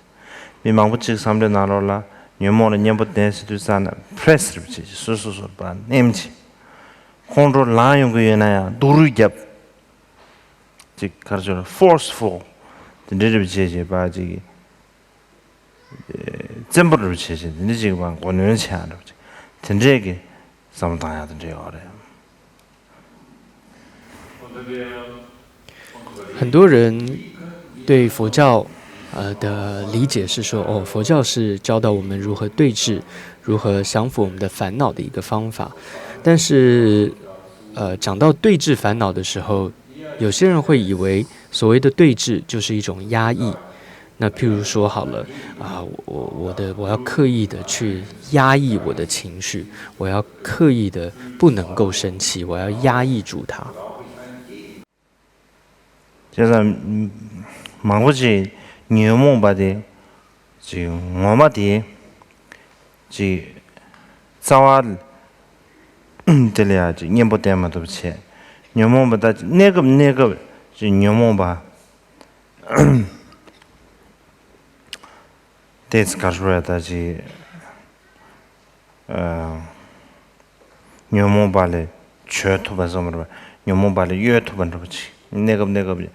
མི་མང་པོ་ཅིག་བསམ་བློའི་ནང་ལོགས་ལ་ཉོན་མོངས་ལ་གཉེན་པོ་བསྟེན་ཟེར་དུས་ཙམ་ན་press་རེ་བྱེད་ཅིག་སོ་སོ་སོ་པ་ནེམ་ཅིག་ཁོང་ཁྲོ་ལངས་ཡོང་གི་ཡོད་ན་ཡང་སྡུག་རུས་རྒྱབ། ཅིག་ག་རེ་ཟེར་forceful་དེ་འདྲའི་རེ་བྱེད་བྱེད་པ་ཅིག་བཙན་པོ་རེ་བྱེད་བྱེད་དེ་འདྲ་ཅིག་པ་མགོ་གནོན་བྱེད་ཡ་རེ་བྱེད་དེ་འདྲའི་གི་བསམ་བློ་བཏང་ཡ་དེ་འདྲ་ཡོད་རེད། 很多人对佛教呃的理解是说，哦，佛教是教导我们如何对治、如何降服我们的烦恼的一个方法。但是，呃，讲到对治烦恼的时候，有些人会以为所谓的对治就是一种压抑。那譬如说好了，啊，我我的我要刻意的去压抑我的情绪，我要刻意的不能够生气，我要压抑住它。 བྱས་ཙང་མང་པོ་ཅིག་ཉོན་མོངས་པ་དེ་ཅིག་ངོ་མ་དེ་ཅིག་རྩ་བ་དེ་ལ་ཡང་ཅིག་གཉེན་པོ་བསྟེན་མ་ཐུབ་བྱས་ཉོན་མོངས་པ་ད་གནས་སྐབས་གནས་སྐབས་ཅིག་ཉོན་མོངས་པ་དེ་ཚོ་ག་རེ་ཟེར་ད་ཅིག་ཉོན་མོངས་པ་ལས་བྱོལ་ཐུབ་པ་བཟོ་མ་རེད་པ། ཉོན་མོངས་པ་ལས་གཡོལ་ཐུབ་པ་འདྲ་པོ་ཅིག་གནས་སྐབས་གནས་སྐབས་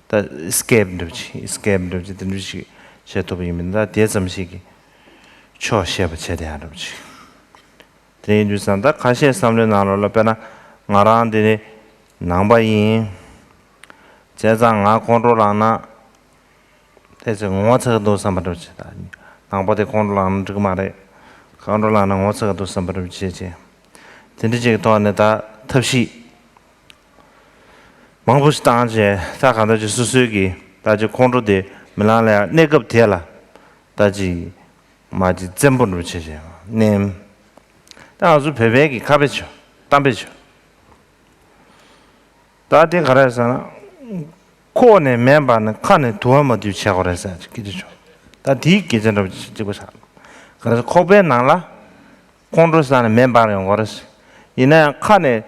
ད་escape་འདྲ་པོ་ཅིག escape་འདྲ་པོ་ཅིག་དེ་འདྲ་ཞིག་བྱེད་ཐུབ་པ་ཡིན་མིན་ད་དེ་ཙམ་ཞིག་གི་ཕྱོགས་ཤེས་པ་བྱེད་བསྡད་ཡ་འདྲ་པོ་ཅིག་དེ་ཡིན་དུས་ཙང་ད་ཁ་ཤས་བསམ་བློའི་ནང་ལོགས་ལ་དཔེར་ན་ང་རང་འདི་ནི་ནང་པ་ཡིན། བྱས་ཙང་ང་ཁོང་ཁྲོ་ལངས་ན། དེ་ཚོ་ངོ་ཚ་གི་འདུག་བསམ་པ་འདྲ་བྱེད་ད། ནང་པ་དེ་ཁོང་ཁྲོ་ལངས་ན་འགྲིག་གི་མ་རེད། ཁོང་ཁྲོ་ལངས་ན་ངོ་ཚ་གི་འདུག་བསམ་པ་འདྲ་བྱེད་ཅེས། དེ་འདྲ་ཅིག་གི་ཐོག་ནས་ད་ཐབས་ཤེས་མང་པོ་ཞིག་བཏང་བྱས་ད་གང་ལྟར་ཅིག་སོ་སོའི་གི་ད་ཅིག་ཁོང་ཁྲོ་དེ་མི་ལངས་ལ་ཡང་གནས་སྐབས་དེ་ལ་ད་ཅིག་མ་ཅིག་བཙན་པོ་འདྲ་བྱེད་བྱས་ནས་ད་ང་ཚོ་བོད་པའི་གི་ཁ་དཔེ་བྱོས་གཏམ་དཔེ་བྱོས། ད་དེ་ག་རེ་ཟེར་ན། ཁོག་ནས་མེ་འབར་ནས་ཁ་ནས་དུ་བ་མ་འདུས་བྱས་དགོས་རེད་ཟེར་གྱི་འདུག་བྱུང་། ད་དེའི་སྐད་ཆ་འདྲ་པོ་ཅིག་གཅིག་པ་ཆགས། ག་རེ་ཟེར་ཁོག་པའི་ནང་ལ་ཁོང་ཁྲོ་ཟ་ནས་མེ་འབར་ཡོང་དགོས་རེད། ཡིན་ན་ཡང་ཁ་ནས་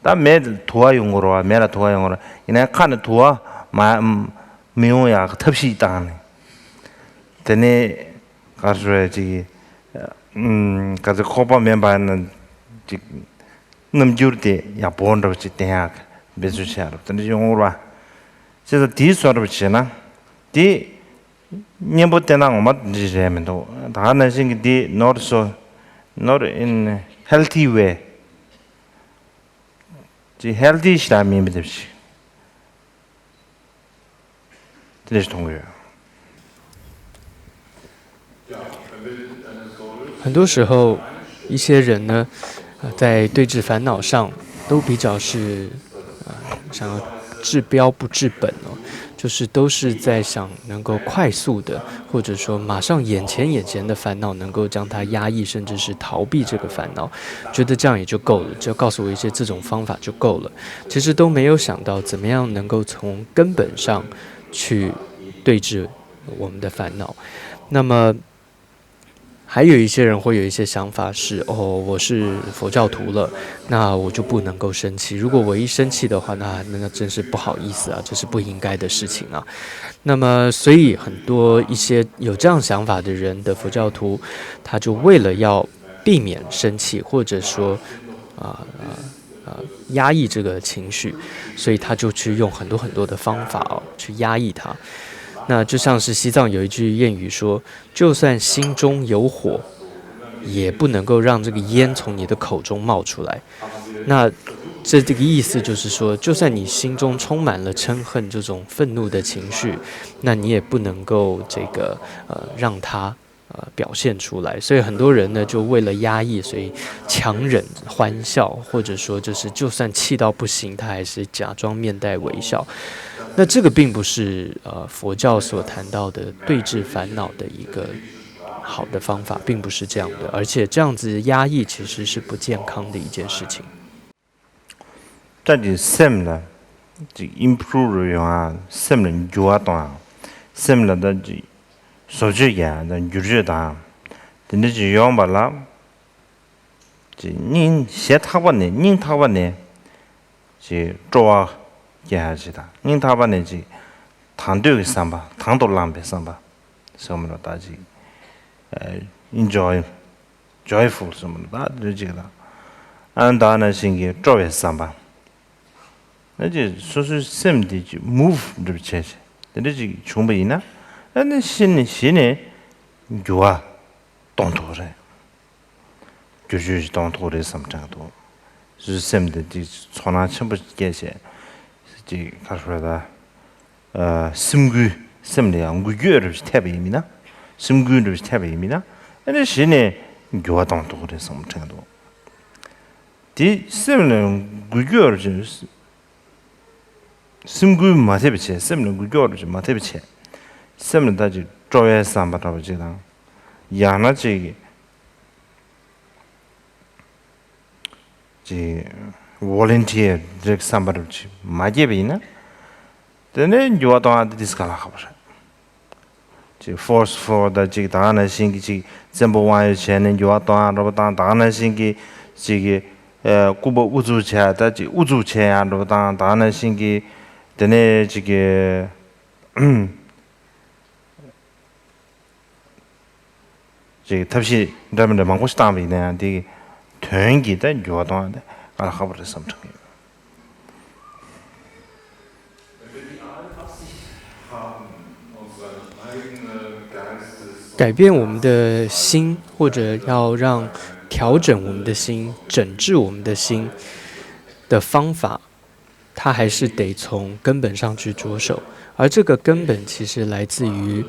ད་མེ་དུ་བ་ཡོང་གི་རེད་བ། མེ་ལ་དུ་བ་ཡོང་གི་རེད། ཡིན་ནའི་ཁ་ནས་དུ་བ་མ་མི་ཡོང་ཡག་གི་ཐབས་ཤིག་བཏང་ནས། དེ་ནས་ག་རེ་ཟེར་ཅིག་ཨམ། ག་ཚོད་ཁོག་པ་མེད་པ་ན་ཅིག་རྣམ་འགྱུར་དེ་ཡག་པོ་འདྲ་བ་ཅིག་བསྟན་ཡག་གི་འབད་བརྩོན་བྱེད་ཡག་རེད། དེ་འདྲ་ཡོང་གི་རེད་བ། བྱས་ཙང་དེའི་བཟོ་འདྲ་བ་བྱས་ན་དེ། སྙན་པོ་བསྟན་སྟངས་ངོ་མ་འདི་རེད་མི་འདུག། ད་ག་ནང་བཞིན་གྱི་འདི་not so, not in healthy way. ཅི་healthy ཞིག་ལ་མིན་པ་འདི་ཞིག་དེ་འདྲ་ཞིག་མཐོང་གི་ཡོད། 很多时候，一些人呢，呃在对峙烦恼上都比较是，呃，想要治标不治本哦，就是都是在想能够快速的，或者说马上眼前眼前的烦恼能够将它压抑，甚至是逃避这个烦恼，觉得这样也就够了，只要告诉我一些这种方法就够了。其实都没有想到怎么样能够从根本上去对峙我们的烦恼。那么。还有一些人会有一些想法是，哦，我是佛教徒了，那我就不能够生气。如果我一生气的话，那那那真是不好意思啊，这是不应该的事情啊。那么，所以很多一些有这样想法的人的佛教徒，他就为了要避免生气，或者说，啊啊啊，压抑这个情绪，所以他就去用很多很多的方法哦，去压抑它。那就像是西藏有一句谚语说，就算心中有火，也不能够让这个烟从你的口中冒出来。那这这个意思就是说，就算你心中充满了嗔恨这种愤怒的情绪，那你也不能够这个呃让它呃表现出来。所以很多人呢，就为了压抑，所以强忍欢笑，或者说就是就算气到不行，他还是假装面带微笑。那这个并不是呃佛教所谈到的对治烦恼的一个好的方法，并不是这样的，而且这样子压抑其实是不健康的一件事情。ད་ཅིག་སེམས་ལ་ཅིག་improve་རུ་ཡོང་ཡ། སེམས་ལ་འགྱུར་བ་གཏོང་ཡ། སེམས་ལ་ད་ཅིག་བཟོ་བཅོས་རྒྱག་ཡ་དང་འགྱུར་བཅོས་དང་དེ་འདྲ་ཅིག་ཡོང་བ་ལ། ཅིག་སྙིང་ཞེ་ཐག་པ་ནས་སྙིང་ཐག་པ་ནས་ཅིག་སྤྲོ་བ་སྐྱེ་ཡ་ཅིག་དང་། སྙིང་ཐག་པ་ནས་ཅིག་དང་འདོད་ཀྱི་བསམ་པ། དང་དུ་བླངས་པའི་བསམ་པ་ཟེར་མི་ལོ། ད་ཅིག་enjoy, joyful་ཟེར་མི་ལོ། ད་འདོད་ཅིག་དང་། ཨ་ད་ནང་བཞིན་གྱི་སྤྲོ་བའི་བསམ་པ། ཨ་ཅིག་སོ་སོའི་སེམས་དེ་ཅིག་move་འགྲུབ་བྱས་དེ་འདྲ་ཅིག་བྱུང་བ་ཡིན་ན། ཨ་ནི་གཞི་ནས་གཞི་ནས་འགྱུར་བ་གཏོང་ཐུབ་རེད། བསྒྱུར་བཅོས་ཤིག་གཏོང་ཐུབ་རེད་བསམ་དྲན་འདུག། སོ་སོའི་སེམས་དེ་ཅིག་ཚོར་སྣང་ཆེན་པོ་སྐྱེས་བྱས། ཅིག་ག་རེ་ཟེར་ད། ཨ་སེམས་འགུལ། སེམས་ལ་ཡང་འགུལ་སྐྱོད་འདྲ་ཞིག་ཐེབས་པ་ཡིན་མིན་ན། སེམས་འགུལ་འདྲ་ཞིག་ཐེབས་པ་ཡིན་མིན་ན། ཨ་ནི་གཞི་ནས་འགྱུར་བ་གཏོང་ཐུབ་རེད་བསམ་དྲན་འདུག། དེ་སེམས་ལ་འགུལ་སྐྱོད་འདྲ་ཞིག་སེམས་འགུལ་མ་ཐེབས་པ་བྱས། སེམས་ལ་འགུལ་སྐྱོད་འདྲ་ཞིག་མ་ཐེབས་པ་བྱས། སེམས་ལ་ད་ཅིག་སྤྲོ་བའི་བསམ་པ་འདྲ་བ་ཅིག་དང་། ཡང་ན་ཅིག་ཅིག་volunteer་རིགས་བསམ་པ་རུ་ཅིག་མ་སྐྱེས་པ་ཡིན་ན། དེ་ནས་འགྱུར་བ་གཏོང་ཡ་དེ་དིས་ག་ལ་ཁག་པོ་རེད། ཅིག་forceful་ད་ཅིག་ད་ག་ནང་བཞིན་གྱི་ཅིག་བཙན་པོ་དབང་ཡོད་བྱས་ནས་འགྱུར་བ་གཏོང་ཡ་འདྲ་པོ་དང་། ད་ག་ནང་བཞིན་གྱི་ཅིག་ཨ་ལྐུགས་པ་ཨུ་ཚུགས་བྱས་ད་ཅིག་ཨུ་ཚུགས་བྱས་ཡ་འདྲ་པོ་དང་། ད་ག་ནང་བཞིན་གྱི་དེ་ནས་ཅིག་ཅིག་ཐབས་ཤེས་འདྲ་མི་འདྲ་མང་པོ་ཞིག་བཏང་བ་ཡིན་ན་ཡང་། དེ་གི་དོན་གྱིས་ད་འགྱུར་བ་གཏོང་ཡ་དེ་ག་ལ་ཁག་པོ་རེད་བསམ་དྲན་གྱི་ཡོད། 改变我们的心，或者要让调整我们的心、整治我们的心的方法，它还是得从根本上去着手。而这个根本其实来自于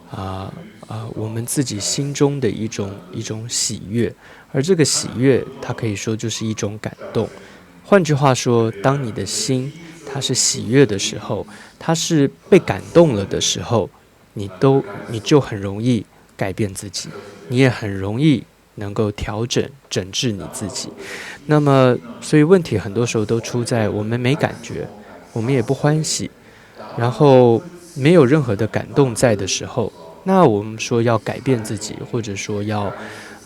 啊啊、我们自己心中的一种一种喜悦，而这个喜悦，它可以说就是一种感动。换句话说，当你的心它是喜悦的时候，它是被感动了的时候，你都你就很容易改变自己，你也很容易能够调整整治你自己。那么，所以问题很多时候都出在我们没感觉，我们也不欢喜，然后没有任何的感动在的时候，那我们说要改变自己，或者说要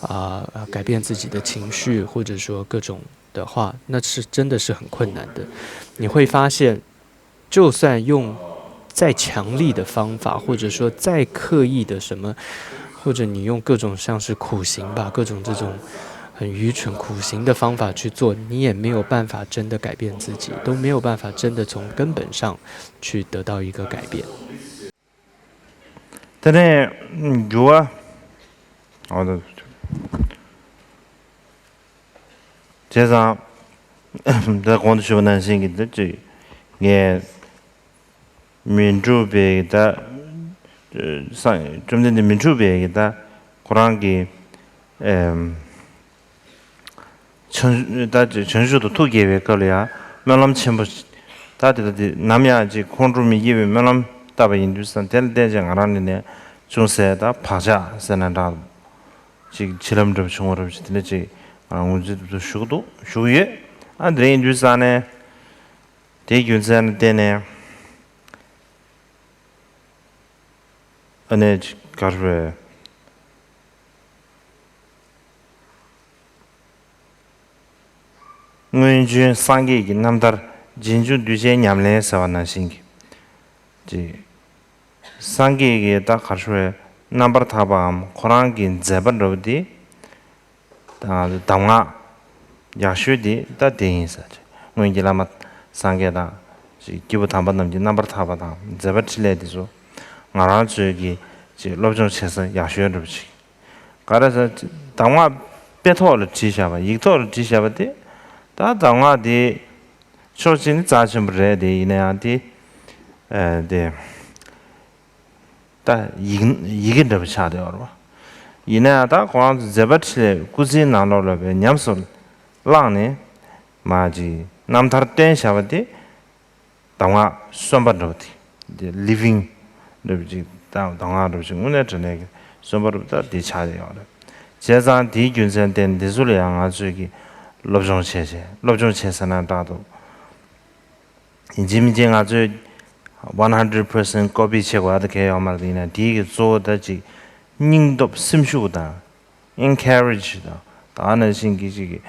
啊、呃改变自己的情绪，或者说各种的话，那是真的是很困难的。你会发现，就算用再强力的方法，或者说再刻意的什么，或者你用各种像是酷刑吧，各种这种很愚蠢酷刑的方法去做，你也没有办法真的改变自己，都没有办法真的从根本上去得到一个改变。 དེ་ནས་འགྱུར་བ། ཨོ་ད། བྱས་ཙང་། ད་གོང་དུ་ཞུས་པ་ནང་བཞིན་གྱི་འདི་ཅིག་ངས་མི་འགྲུབ་པའི་ད། སངས་བཅོམ་ལྡན་འདས་མི་འགྲུབ་པའི་ད་ཁོ་རང་གི། ཨེམ། བྱང་ད་བྱང་ཆུབ་ཏུ་ཐུགས་བསྐྱེད་པའི་སྐབས་ལ་ཡང་སྨོན་ལམ་ཆེན་པོ་ཞིག་ད་དེ་ད་དེ་ནམ་ཡང་ཅིག་ཁོང་ཁྲོ་མི་སྐྱེ་བའི་སྨོན་ལམ་བཏབ་པ་ཡིན་དུས་ཙང་དེ་ལ་བརྟེན་ཅིག་ང་རང་ནས་ནས་ཅུང་ཟད་ད་བག་ཆགས་ཟེར་ན་འདྲ། ཅིག་འཆི་ལམ་འདྲ་པོ་བྱུང་བ་འདྲ་པོ་ཞིག་དེ་འདྲ་ཅིག་ང་རང་ངོས་འཛིན་དུ་ཞུགས་འདུག་ཞུགས་ཡོད། ཨ་དེ་ཡིན་དུས་ཙང་ནས་དེའི་རྒྱུ་མཚན་ལ་བརྟེན་ནས་ཨ་ནས་ཅིག་གར་བས། སྔོན་བྱོན་སངས་རྒྱས་ཀྱི་རྣམ་ཐར་རྗེས་འཇུག་གདུལ་བྱའི་ཉམས་ལེན་ཟེར་བ་ནང་བཞིན་གྱི། ཅིག་སངས་རྒྱས་ཀྱི་ད་ག་རེ་ཞུ་བའི་རྣམ་པར་ཐར་པའམ་ཁོ་རང་གི་མཛད་པ་འདྲ་བོ་དེ། ད་གདམས་ངག་ཡག་ཤོས་དེ་ད་དེ་ཡིན་ཟེར་ཅིག་སྔོན་གྱི་བླ་མ་སངས་རྒྱས་དང་ཅིག་སྐྱེས་བུ་དམ་པ་རྣམས་ཀྱི་རྣམ་པར་ཐར་པ་དང་མཛད་པ་འཕྲིན་ལས་དེ་ཚོ་ང་རང་ཚོའི་གི་ཅིག་སློབ་སྦྱོང་བྱེད་ས་ཡག་ཤོས་འདྲ་བོ་ཅིག་ག་རེ་ཟེར། གདམས་ངག་དཔེ་ཐོག་ལ་བྲིས་བཞག་པ་ཡིག་ཐོག་ལ་བྲིས་བཞག་པ་དེ། ད་གདམས་ངག་དེ་ཕྱོགས་གཅིག་ནས་རྩ་ཆེན་པོ་རེད་དེ་ཡིན་ན་ཡང་དེ། ཨ་དེ། ད་ཡིག་ཡི་གེ་འདྲ་པོ་ཆགས་བསྡད་ཡོད་རེད་པ། ཡིན་ན་ཡང་ད་ཁོ་རང་ཚོ་མཛད་པ་འཕྲིན་ལས་སྐུ་ཚེའི་ནང་ལོགས་ལ་བའི་ཉམས་སུ་བླངས་ནས་མ་ཅིག་རྣམ་ཐར་བསྟན་བཞག་པ་དེ། གདམས་ངག་གསོན་པ་འདྲ་བོ་དེ། དེ་ལི་ཝིང་འདྲ་བོ་ཅིག་དང་གདམས་ངག་འདྲ་བོ་ཅིག་དངོས་གནས་དྲང་གནས་ཀྱི་གསོན་པ་འདྲ་བོ་ད་དེ་ཆགས་ཡོད་རེད། བྱས་ཙང་དེའི་རྒྱུ་མཚན་བརྟེན་འདི་ཚོ་ལ་ཡང་ང་ཚོས་ཀྱི་སློབ་སྦྱོང་བྱས་བྱས་སློབ་སྦྱོང་བྱས་ཟེར་ན་འདྲ་འདུག་ཡིན་གཅིག་མིན་གཅིག་ང་ཚོས་one hundred percent copy བྱེད་དགོས་ཨ་ད་གལ་ཡོད་མ་རེད། ཡིན་ན་དེའི་གི་གཙོ་བོ་ད་ཅིག་སྙིང་སྟོབས་སེམས་ཤུགས་དང་encourage དང་ད་ནང་བཞིན་གྱི་ཅིག་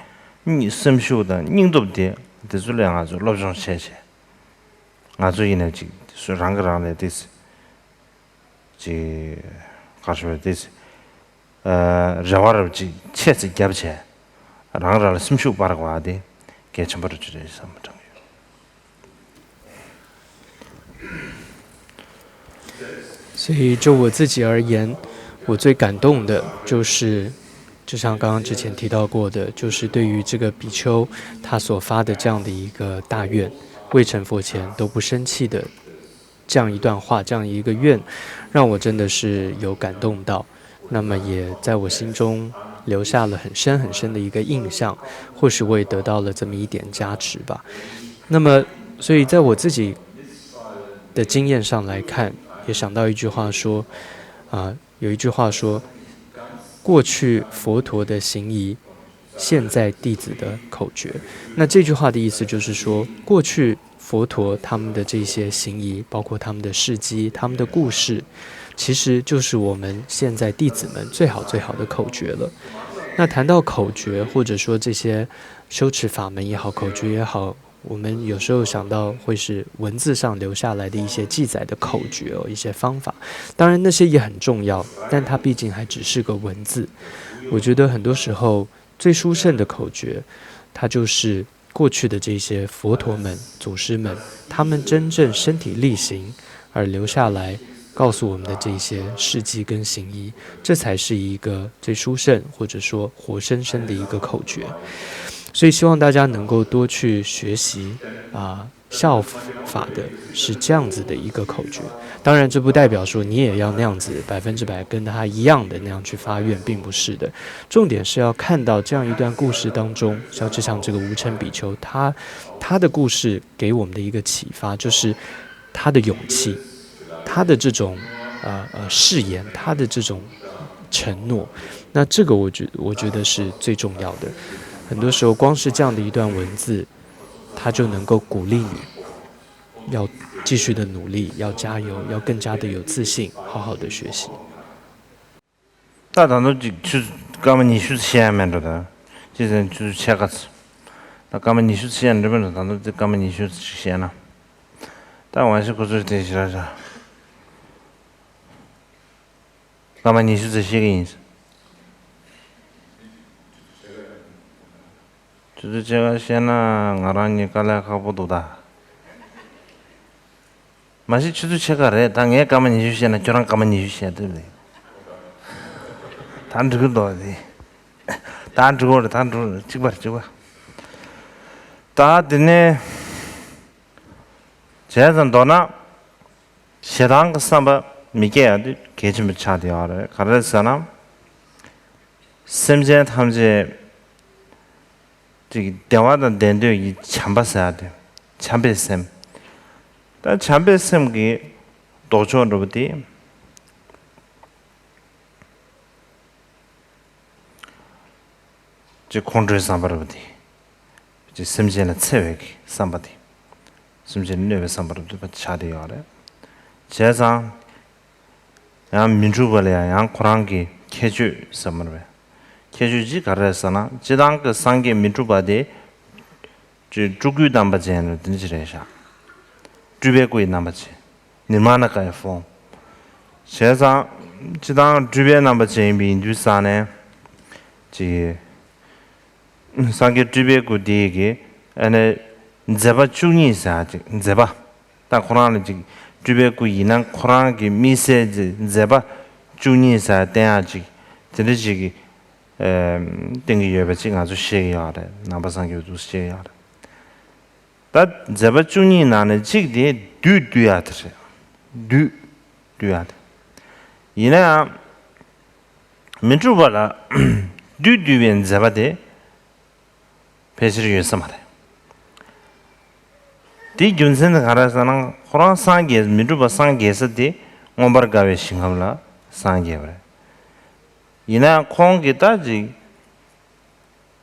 གི་སེམས་ཤུགས་དང་སྙིང་སྟོབས་དེ་དེ་ཚོ་ལ་ང་ཚོས་སློབ་སྦྱོང་བྱས་བྱས། ང་ཚོ་ཡིན་ན་ཅིག་སུ་རང་གིས་རང་ལ་ཏོག་ཙམ་ཅིག་ག་རེ་ཞུ་ཏོག་ཙམ་རེ་བ་རབ་ཅིག་ཆེ་ཙམ་བརྒྱབ་བྱས་རང་རང་ལ་སེམས་ཤུགས་སྤར་དགོས་པ་དེ་གལ་ཆེན་པོ་རེད་ཅེས་བསམ་པ་དྲན་གྱི་ཡོད། 所以就我自己而言，我最感动的就是，就像刚刚之前提到过的，就是对于这个比丘他所发的这样的一个大愿，未成佛前都不生气的这样一段话，这样一个愿，让我真的是有感动到。那么也在我心中留下了很深很深的一个印象，或许我也得到了这么一点加持吧。那么，所以在我自己的经验上来看，也想到一句话说，啊、有一句话说，过去佛陀的行仪，现在弟子的口诀。那这句话的意思就是说，过去佛陀他们的这些行仪，包括他们的事迹、他们的故事，其实就是我们现在弟子们最好最好的口诀了。那谈到口诀，或者说这些修持法门也好，口诀也好，我们有时候想到会是文字上留下来的一些记载的口诀哦，一些方法。当然那些也很重要，但它毕竟还只是个文字。我觉得很多时候最殊胜的口诀，它就是过去的这些佛陀们、祖师们，他们真正身体力行而留下来告诉我们的这些事迹跟行医，这才是一个最殊胜或者说活生生的一个口诀。所以希望大家能够多去学习啊，效法的是这样子的一个口诀。当然，这不代表说你也要那样子百分之百跟他一样的那样去发愿，并不是的。重点是要看到这样一段故事当中，像就像这个无尘比丘，他他的故事给我们的一个启发，就是他的勇气，他的这种呃呃誓言，他的这种承诺，那这个我觉我觉得是最重要的。很多时候，光是这样的一段文字，他就能够鼓励你要继续的努力，要加油，要更加的有自信，好好的学习。 ད་ད་དུང་ཅིག་ཆུ་ སྐར་མ་ཉི་ཤུ་ཙམ་བཤད་ཡ་མེད་འགྲོ་ད། ཅི་ཟེར་ན་ཆུ་ཚོད་ཕྱེད་ཀ་ཙམ། ད་སྐར་མ་ཉི་ཤུ་ཙམ་བཤད་ན་འགྲིག་མི་འགྲོ། ད་དུང་དེ་སྐར་མ་ཉི་ཤུ་ཙམ་ཞིག་བཤད་ན། ད་ཝང་ཞིག་ཁོ་ཚོས་དེ་ཞིག་ར་ར། སྐར་མ་ཉི་ཤུ་ཙམ་བཤད་ཀྱི་ཡིན། ཆུ་ཚོད་ཕྱེད་ཀ་བཤད་ན་ང་རང་གཉིས་དཀའ་ལས་ཁག་པོ་འདུག་ད། མ་གཞི་ཆུ་ཚོད་ཕྱེད་ཀ་རེད། ད་ངས་སྐར་མ་ཉི་ཤུ་བཤད་ན་ཁྱོད་རང་སྐར་མ་ཉི་ཤུ་བཤད་འདོད་རེད། ད་འགྲིག་གི་འདུག་དེ། ད་འགྲིག་གི་རེད། ད་འགྲིག་གི་རེད། གཅིག་པ་རེད། གཅིག་པ། ད་དེ་ནས་བྱས་ཙང་མདོར་ན་ཞེ་སྡང་གི་བསམ་པ་མི་སྐྱེ་ཡ་དེ་གལ་ཆེན་པོ་ཆགས་བསྡད་ཡོད་རེད། ག་རེ་ཟེར་ན། སེམས་ཅན་ཐམས་ཅད་ཅིག་བདེ་བ་དང་ལྡན་འདོད་ཀྱི་བྱམས་པ་ཟེར་ཡ་དེ། བྱམས་པའི་སེམས། ད་བྱམས་པའི་སེམས་ཀྱི་ལྡོག་ཕྱོགས་འདྲ་པོ་དེ། ཅིག་ཁོང་ཁྲོའི་བསམ་པ་འདྲ་པོ་དེ། ཅིག་སེམས་ཅན་ལ་འཚེ་བའི་གི་བསམ་པ་དེ། སེམས་ཅན་ལ་གནོད་པའི་བསམ་པ་འདྲ་པོ་དེ་ཆགས་བསྡད་ཡོད་རེད། བྱས་ཙང་། ཡང་མི་འཁྲུགས་པ་ལ་ཡང་ཡང་ཁོ་རང་གི་ཁྱད་ཆོས་ཟེར་མ་རེད་པས། ཁྱད་ཆོས་ཅིག་ག་རེ་རེད་ཟེར་ན། སྤྱིར་བཏང་གི་སངས་རྒྱས་མི་འཁྲུགས་པ་དེ། ཅིག་སྤྲུལ་སྐུའི་རྣམ་པ་ཅན་ལ་དེ་འདྲ་ཅིག་རེད་ཤག་སྤྲུལ་པའི་སྐུ་ཡི་རྣམ་པ་ཅན། ནི་མ་ན་ཀ་ཡི་ཧྥོམ། བྱས་ཙང་། སྤྱིར་བཏང་སྤྲུལ་པའི་རྣམ་པ་ཅན་ཡིན་པ་ཡིན་དུས་ཙང་ནས། ཅིག་སངས་རྒྱས་སྤྲུལ་པའི་སྐུ་དེ་གི་ཨ་ནི་མཛད་པ་བཅུ་གཉིས་ཟེར་ཅིག་མཛད་པ། ད་ཁོ་རང་ལ་ཅིག་སྤྲུལ་པའི་སྐུ་ཡིན་ན་ཁོ་རང་གི་དམིགས་བསལ་གྱི་མཛད་པ་བཅུ་གཉིས་ཟེར་བསྟན་ཡག་ཅིག་དེ་འདྲ་ཅིག་གི་ཨེམ། བསྟན་གྱི་ཡོད་པ་ཅིག་ང་ཚོ་ཤེས་ཀྱི་ཡོད་རེད། ནང་པ་སངས་རྒྱས་པའི་ཐོག་ཤེས་ཀྱི་ཡོད་རེད། ད་མཛད་པ་བཅུ་གཉིས་ནང་ནས་གཅིག་དེ་བདུད་འདུལ་ཡག་དེ་རེད། བདུད་འདུལ་ཡག་དེ། ཡིན་ན་ཡང་། མི་འཁྲུགས་པ་ལ་བདུད་འདུལ་བའི་མཛད་པ་དེ་ཕལ་ཆེར་ཡོད་ས་མ་རེད། དེའི་རྒྱུ་མཚན་དེ་ག་རེ་ཟེར་ན། ཁོ་རང་སངས་རྒྱས། མི་འཁྲུགས་པ་སངས་རྒྱས་ས་དེ་མངོན་པར་དགའ་བའི་ཞིང་ཁམས་ལ་སངས་རྒྱས་པ་རེད། ཡིན་ན་ཁོང་གིས་ད་ཅིག་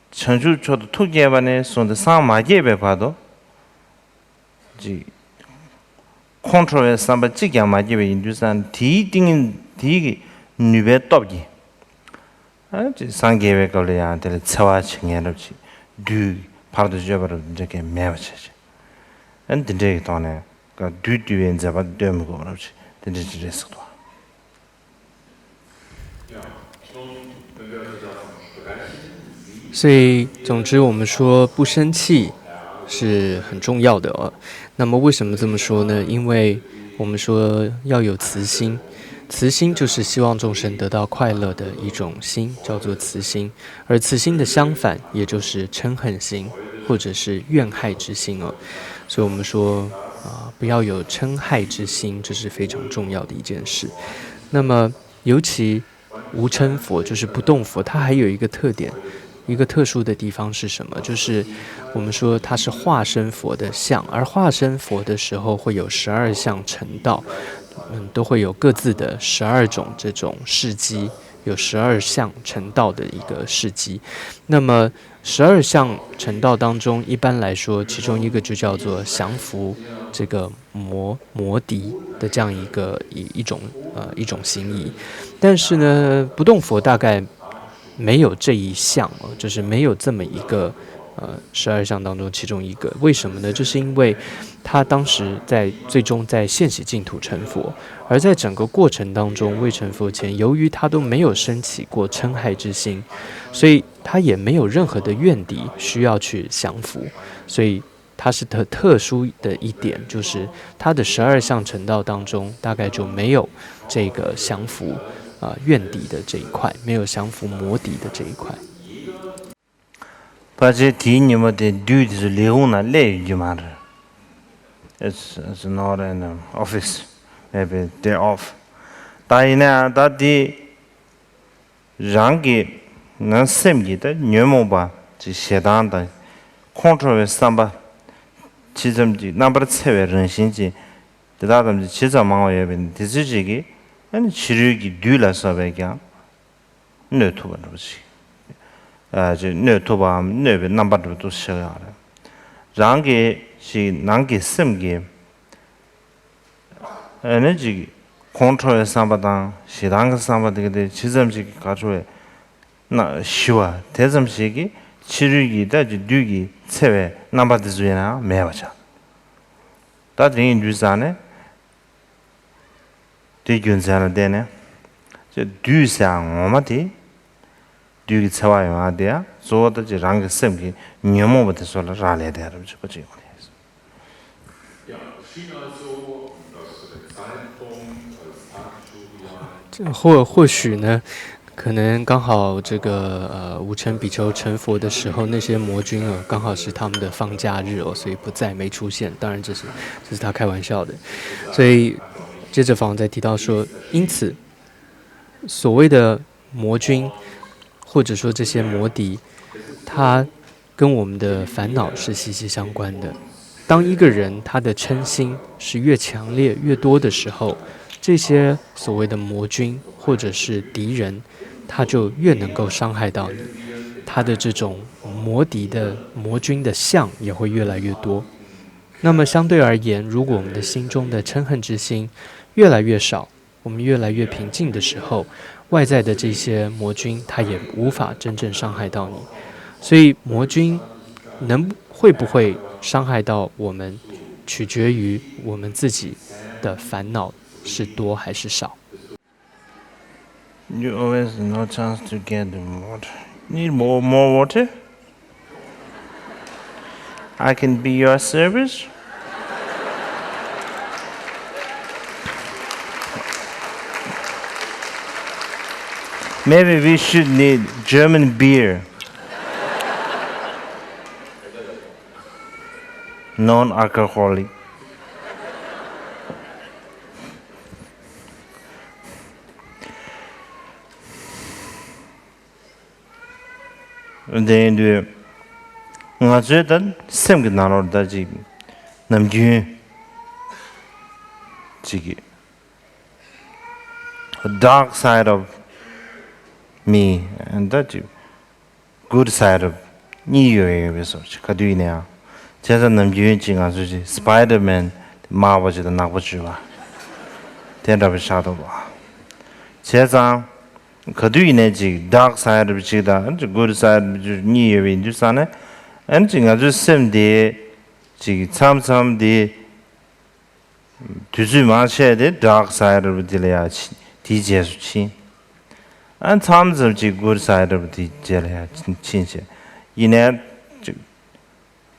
བྱང་ཆུབ་མཆོག་ཏུ་ཐུགས་བསྐྱེད་པ་ནས་བཟུང་སྟེ་སངས་མ་རྒྱས་པའི་བར་དུ། ཅིག་ཁོང་ཁྲོ་བའི་བསམ་པ་གཅིག་ཀྱང་མ་སྐྱེས་པ་ཡིན་དུས་ཙང་། དེའི་ཏིང་ངེ་དེའི་གི་ནུས་པའི་སྟོབས་ཀྱིས། ཨ་ཅིག་སངས་རྒྱས་པའི་སྐབས་ལ་ཡང་དེ་ལ་འཚེ་བ་བྱེད་མཁན་རབ་ཅིག་བདུད་ཕར་དུ་གཅོད་པ་རབ་འདྲ་མཁན་མེད་པ་བྱས་བྱས། ཨ་འདི་འདྲའི་གི་ཐོག་ནས་བདུད་འདུལ་བའི་མཛད་པ་སྟོན་མི་དགོས་པ་རབ་ཅིག་དེ་འདྲ་ཅིག་རེད་ཟེར་འདུག། 所以，总之，我们说不生气是很重要的哦。那么，为什么这么说呢？因为我们说要有慈心，慈心就是希望众生得到快乐的一种心，叫做慈心。而慈心的相反，也就是嗔恨心，或者是怨害之心哦。所以我们说啊，不要有嗔害之心，这是非常重要的一件事。那么，尤其无嗔佛，就是不动佛，它还有一个特点，一个特殊的地方是什么？就是我们说它是化身佛的相，而化身佛的时候会有十二相成道，嗯，都会有各自的十二种这种事迹，有十二相成道的一个事迹。那么十二相成道当中，一般来说，其中一个就叫做降伏这个魔魔敌的这样一个一一种呃一种心意，但是呢，不动佛大概没有这一项哦，就是没有这么一个呃十二相当中其中一个。为什么呢？就是因为他当时在最终在现世净土成佛，而在整个过程当中，未成佛前，由于他都没有升起过嗔害之心，所以他也没有任何的怨敌需要去降服，所以。它是特特殊的一点，就是它的十二相成道当中，大概就没有这个降服啊、呃怨敌的这一块，没有降服魔敌的这一块。 ཕལ་ཆེར་དེའི་ཉིན་མོ་དེ་བདུད་དེ་ཚོ་ལས་ཁུངས་ནང་སླེབས་ཡོད་རྒྱུ་མ་རེད། It's, it's not in the office. Maybe day off. ད་ཡིན་ན་ཡང་ད་དེ། རང་གི་ནང་སེམས་ཀྱི་ད་ཉོན་མོངས་པ་ཅིག་ཞེ་སྡང་དང་ཁོང་ཁྲོ་བའི་བསམ་པ། ཇི་ཙམ་ཅིག་རྣམ་པར་འཚེ་བའི་རང་བཞིན་ཅིག་དེ་དག་ཐམས་ཅད་ཇི་ཙམ་མང་བ་ཡོད་པ་ཡིན་ན། དེ་ཚོ་ཅིག་གིས་ཨ་ནི་ཕྱི་རོལ་གྱི་བདུད་ལ་སོགས་པས་ཀྱང་གནོད་ཐུབ་པ་འདྲ་པོ་ཅིག་ཨ་ཅིག་གནོད་ཐུབ་པའམ་གནོད་པའི་རྣམ་པ་འདྲ་པོ་འདུག་ཤེས་ཀྱི་ཡོད་རེད། རང་གི་ཅིག་ནང་གི་སེམས་ཀྱི་ཨ་ནི་ཅིག་ཁོང་ཁྲོ་བའི་བསམ་པ་དང་ཞེ་སྡང་གི་བསམ་པ་དེ་ག་དེ་ཇི་ཙམ་ཅིག་ག་ཁྲོ་བའི་ ན་ཞི་བ་དེ་ཙམ་ཞིག་གིས་ཕྱི་རོལ་གྱི་ད་ཀྱི་བདུད་ཀྱིས་འཚེ་བའི་རྣམ་པ་དེ་ཚོ་ཡིན་ནའང་མེད་པ་ཆགས། ད་དེ་ཡིན་དུས་ཙང་ནས་དེ་རྒྱུ་མཚན་ལ་བརྟེན་ནས་ཀྱི་བདུད་ཟེར་ཡང་ངོ་མ་དེ་བདུད་ཀྱི་འཚེ་བ་ཡོང་ཡ་དེ་ཡང་གཙོ་བོ་ད་ཀྱི་རང་གི་སེམས་ཀྱི་ཉོན་མོངས་པ་དེ་ཚོ་ལ་རག་ལས་དེ་རུ་གཅིག་པ་གཅིག་ཡོང་ནས། 或或许呢，可能刚好这个呃五乘比丘成佛的时候，那些魔君啊，刚好是他们的放假日哦，所以不在，没出现。当然这是这是他开玩笑的，所以接着法王再提到说，因此所谓的魔君，或者说这些魔敌，他跟我们的烦恼是息息相关的。当一个人他的嗔心是越强烈越多的时候，这些所谓的魔君或者是敌人，他就越能够伤害到你，他的这种魔敌的魔君的相也会越来越多。那么相对而言，如果我们的心中的嗔恨之心越来越少，我们越来越平静的时候，外在的这些魔君他也无法真正伤害到你。所以魔君能会不会伤害到我们，取决于我们自己的烦恼是多还是少。 You always no chance to get the water. Need more more water? I can be your service. Maybe we should need German beer. Non-alcoholic. དེ་ཡིན་དུས་ང་ཚོའི་ད་སེམས་ཀྱི་ནང་ལོགས་ད་ཅིག་ནམ་རྒྱུན་ཅིག་གི་dark side of me ད་ཅིག good side of གཉིས་ཡོད་ཡོད་པའི་བཟོ་ཅིག་ག་དུས་ཡིན་ནའང་བྱས་ཙང་ནམ་རྒྱུན་ཅིག་ང་ཚོ་ཅིག་Spider-Man དམར་པོ་ཅིག་དང་ནག་པོ་བཅོས་པ་དེ་འདྲ་པོ་ཆགས་འདུག་བ། བྱས་ཙང་། ག་དུས་ཡིན་ནའི་ཅིག་dark side ཅིག་དང་good side གཉིས་ཡོད་པ་ཡིན་དུས་ཙང་ནས་ཨ་ནི་ཅིག་ང་ཚོའི་སེམས་དེ་ཅིག་མཚམས་མཚམས་དེ་དུས་ཚོད་མང་ཆེ་དེ་dark side དེ་ལ་ཡ་དེའི་རྗེས་སུ་ཕྱིན། ཨ་མཚམས་མཚམས་ཅིག་good side དེའི་རྗེས་ལ་ཡ་ཕྱིན་བྱས་ཡིན་ནའི་ཅིག་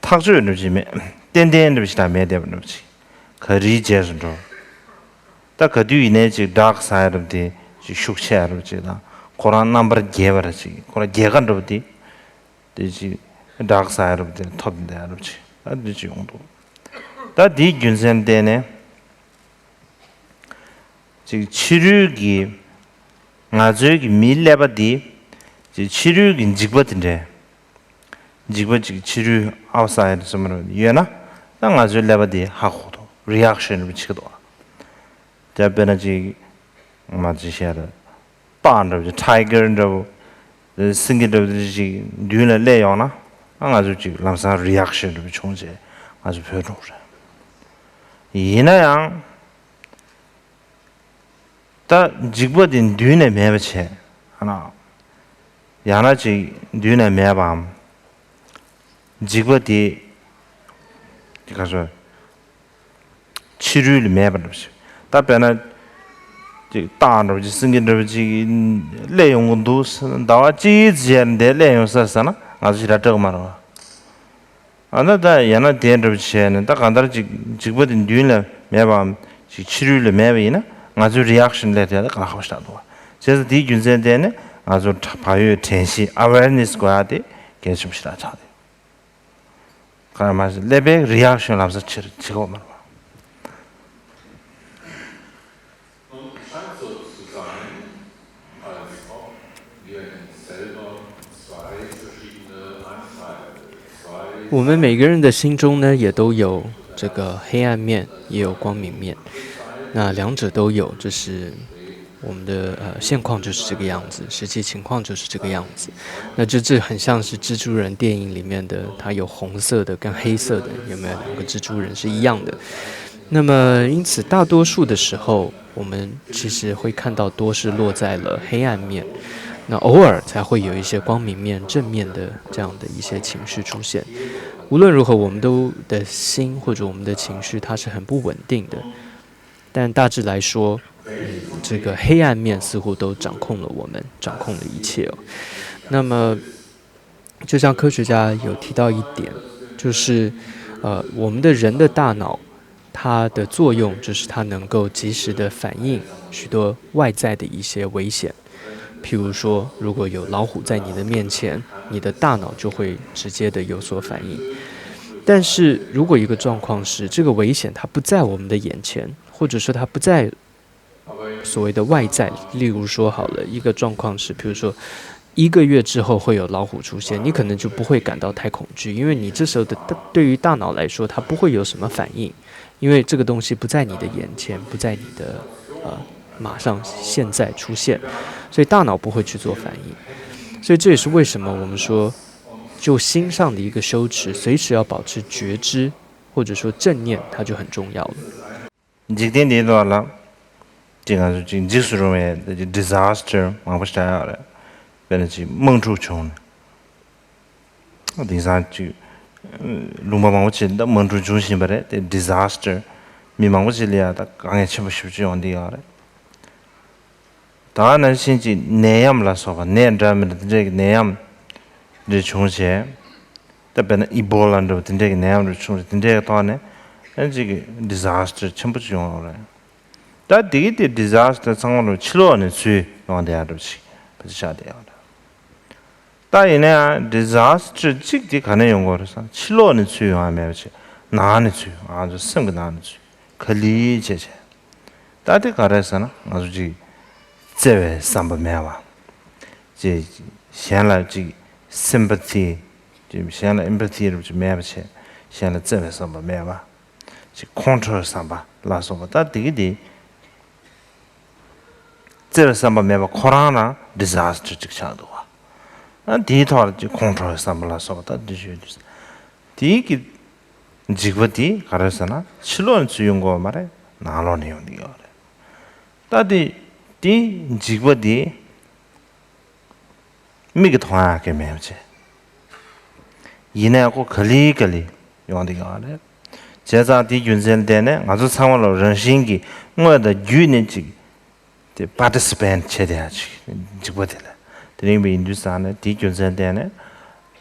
ཐག་གཅོད་འདྲ་ཅིག་མེད། ཏན་ཏན་འདྲ་ཅིག་དང་མེད་བསྡད་པ་འདྲ་ཅིག་ག་རེའི་རྗེས་སུ་འགྲོ། ད་ག་དུས་ཡིན་ནའི་ཅིག་dark side དེ་ཅིག་ཤུགས་ཆེ་རུ་ཅིག་དང་ཁོ་རང་རྣམ་པར་རྒྱས་པ་ར་ཅིག་ཁོ་རང་རྒྱལ་ཁ་འགྲོ་བ་དེ་དེ་ཅིག་dark side དེ་ཐོབ་བསྡད་རུ་ཅིག་ད་འདི་ཅིག་ཡོང་འདུག་ད་དེའི་རྒྱུ་མཚན་བརྟེན་ནས། ཅིག་ཕྱི་རོལ་གྱི་ང་ཚོའི་གི་མིའི་ཀླད་པ་འདི་ཅིག་ཕྱི་རོལ་གྱི་འཇིགས་པ་དེ་འདྲས། འཇིགས་པ་ཅིག་ཕྱི་རོལ་outside སོ་མ་རེད་ཡོད་ན་ད་ང་ཚོའི་ཀླད་པ་འདི་ཧ་གོ་འདུག reaction རེ་བྱེད་ཀྱི་འདུག་ད་དཔེར་ན་ཅིག་མ་ཅིག་བཤད་རེད། སྟག་འདྲ་པོ་ཅིག་tiger འདྲ་པོ། སེང་གེ་འདྲ་པོ་ཅིག་མདུན་ལ་སླེབས་ཡོང་ན་ང་ཚོ་ཅིག་ལམ་སང་reaction འདྲ་པོ་བྱུང་རྗེས་ང་ཚོ་བོད་འགྲོ་གི་རེད། ཡིན་ན་ཡང་ད་འཇིགས་པ་དེ་མདུན་ནས་མེད་པ་བྱས་ཨ་ན། ཡང་ན་ཅིག་མདུན་ནས་མེད་པའམ། འཇིགས་པ་དེ་ཅིག་ག་ཚོད་ཕྱི་རོལ་ལ་མེད་པ་འདྲ་པོ་ཞིག་ད་དཔེར་ན་ཅིག་སྟག་འདྲ་པོ་ཅིག་སེང་གེ་འདྲ་པོ་ཅིག་སླེབས་ཡོང་གི་འདུག་ཟེར་ན་ཟླ་བ་གཅིག་ཙམ་ཡར་འདིར་སླེབས་ཡོང་ས་ཟེར་ན་ང་ཚོ་ཞེ་དྲག་སྐྲག་གི་མ་རེད་བ། ཨ་ད་ད་ཡང་ན་དེ་འདྲ་པོ་བྱས་ནས་ད་གང་ལྟར་ཅིག་འཇིགས་པ་དེ་མདུན་ལ་མེད་པའམ་ཅིག་ཕྱི་རོལ་ལ་མེད་པ་ཡིན་ན་ང་ཚོའི་reaction སླེབས་དེ་ད་ག་ལ་ཁག་པོ་ཞིག་རེད་འདུག་བ། བྱས་ཙང་དེའི་རྒྱུ་མཚན་བརྟེན་ནས་ང་ཚོ་བག་ཡོད་དྲན་ཤེས་awareness དགོས་ཡ་དེ་གལ་ཆེན་པོ་ཞིག་རེད་ཆགས་ཏེ། གང་ཡང་མ་ཤེས་ཀླད་པའི་reaction ལམ་སང་ཕྱིར་བྱེད་ཀྱི་ཡོད་མ་རེད་པ།我们每个人的心中呢，也都有这个黑暗面，也有光明面。那两者都有，这是我们的呃现况就是这个样子，实际情况就是这个样子。那这这很像是蜘蛛人电影里面的，它有红色的跟黑色的，有没有？两个蜘蛛人是一样的。那么因此，大多数的时候，我们其实会看到多是落在了黑暗面。那偶尔才会有一些光明面、正面的这样的一些情绪出现。无论如何，我们都的心或者我们的情绪，它是很不稳定的。但大致来说，嗯，这个黑暗面似乎都掌控了我们，掌控了一切哦。那么，就像科学家有提到一点，就是，呃，我们的人的大脑，它的作用就是它能够及时的反应许多外在的一些危险。譬如说，如果有老虎在你的面前，你的大脑就会直接的有所反应。但是如果一个状况是这个危险它不在我们的眼前，或者说它不在所谓的外在，例如说好了，一个状况是，比如说一个月之后会有老虎出现，你可能就不会感到太恐惧，因为你这时候的大对于大脑来说，它不会有什么反应，因为这个东西不在你的眼前，不在你的呃马上现在出现，所以大脑不会去做反应。所以这也是为什么我们说，就心上的一个修持，随时要保持觉知，或者说正念，它就很重要了。 འཇིག་རྟེན་འདིའི་ཐོག་ལ་ཅིག་ང་ཚོ་ཅིག་འཇིགས་སུ་རུང་བའི་ཅིག་disaster མང་པོ་ཞིག་ཆགས་ཡོད་རེད། དཔེར་ན་ཅིག་དམག་འཁྲུག་བྱུང་ནས། དེང་སང་ཅིག་ལུང་པ་མང་པོ་ཅིག་ད་དམག་འཁྲུག་འབྱུང་བཞིན་པ་རེད་དེ། disaster མི་མང་པོ་ཅིག་ལ་ཡ་ད་དཀའ་ངལ་ཆེན་པོ་ཞེ་པོ་ཅིག་ཡོང་བསྡད་ཡོད་རེད། ད་ག་ནང་བཞིན་ཅིག་ནད་ཡམས་ལ་སོགས་པ་ནད་འདྲ་མི་འདྲ་དེ་འདྲས་ཀྱི་ནད་ཡམས་འདྲ་བྱུང་བྱས། ད་དཔེར་ན་ཨི་བོ་ལ་འདྲ་བ་དེ་འདྲས་ཀྱི་ནད་ཡམས་རེ་བྱུང་རེ་དེ་འདྲས་ཀྱི་ཐོག་ནས་ཨ་ཅིག་གི་disaster ཆེན་པོ་ཅིག་ཡོང་བ་རེད། ད་དེ་གི་དེ་disaster ཚང་མ་རུ་ཕྱི་ལོགས་ནས་ཚུར་ཡོང་བསྡད་ཡ་འདྲ་བ་ཅིག་ཕལ་ཆེར་ཆགས་བསྡད་ཡོད་རེད། ད་ཡིན་ན་ཡང་disaster གཅིག་དེ་ག་ནས་ཡོང་གི་ཡོད་རེད་ཟེར་ན་ཕྱི་ལོགས་ནས་ཚུར་ཡོང་ཡ་མེད་པ་ཅིག་ནང་ནས་ཚུར་ཡོང་ང་ཚོ་སེམས་ཀྱི་ནང་ནས་ཚུར་ག་ལེར་བྱས་བྱས། ད་དེ་ག་རེ་ཟེར་ན་ང་ཚོ་ཅིག་བརྩེ་བའི་བསམ་པ་མེད་པ། ཅིག་གཞན་ལ་ཅིག་sympathy ཅིག་གཞན་ལ་empathy རུ་ཅིག་མེད་པ་བྱས། གཞན་ལ་བརྩེ་བའི་བསམ་པ་མེད་པ། ཅིག་ཁོང་ཁྲོའི་བསམ་པ་ལ་སོགས་པ་ད་དེ་གི་དེ། བརྩེ་བའི་བསམ་པ་མེད་པ་ཁོ་རང་རང་disaster ཅིག་ཆགས་འདུག་བ། ཨ་དེའི་ཐོག་ལ་ཅིག་ཁོང་ཁྲོའི་བསམ་པ་ལ་སོགས་པ་ད་འདི་ཞུས་དུས། དེའི་གི་འཇིགས་པ་དེ་ག་རེ་ཟེར་ན་ཕྱི་ལོགས་ནས་ཚུར་ཡོང་གི་ཡོད་མ་རེད། ནང་ལོགས་ནས་ཡོང་གི་ཡོད་རེད། ད་དེ་དེ་འཇིགས་པ་དེ་མིག་གིས་མཐོང་ཡག་གི་མེད་པ་བྱས། ཡིན་ནའི་ཁོ་ག་ལེ་ག་ལེ་ཡོང་གི་ཡོད་རེད། བྱས་ཙང་དེའི་རྒྱུ་མཚན་ལ་བརྟེན་ནས་ང་ཚོ་ཚང་མ་ལ་རང་བཞིན་གྱིས་དངོས་དང་བརྒྱུད་ནས་ཅིག་དེ་participant བྱེད་བསྡད་ཡ་ཅིག་འཇིགས་པ་དེ་ལ་དེ་རིང་བའི་ཡིན་དུས་ཙང་ནས་དེའི་རྒྱུ་མཚན་ལ་བརྟེན་ནས་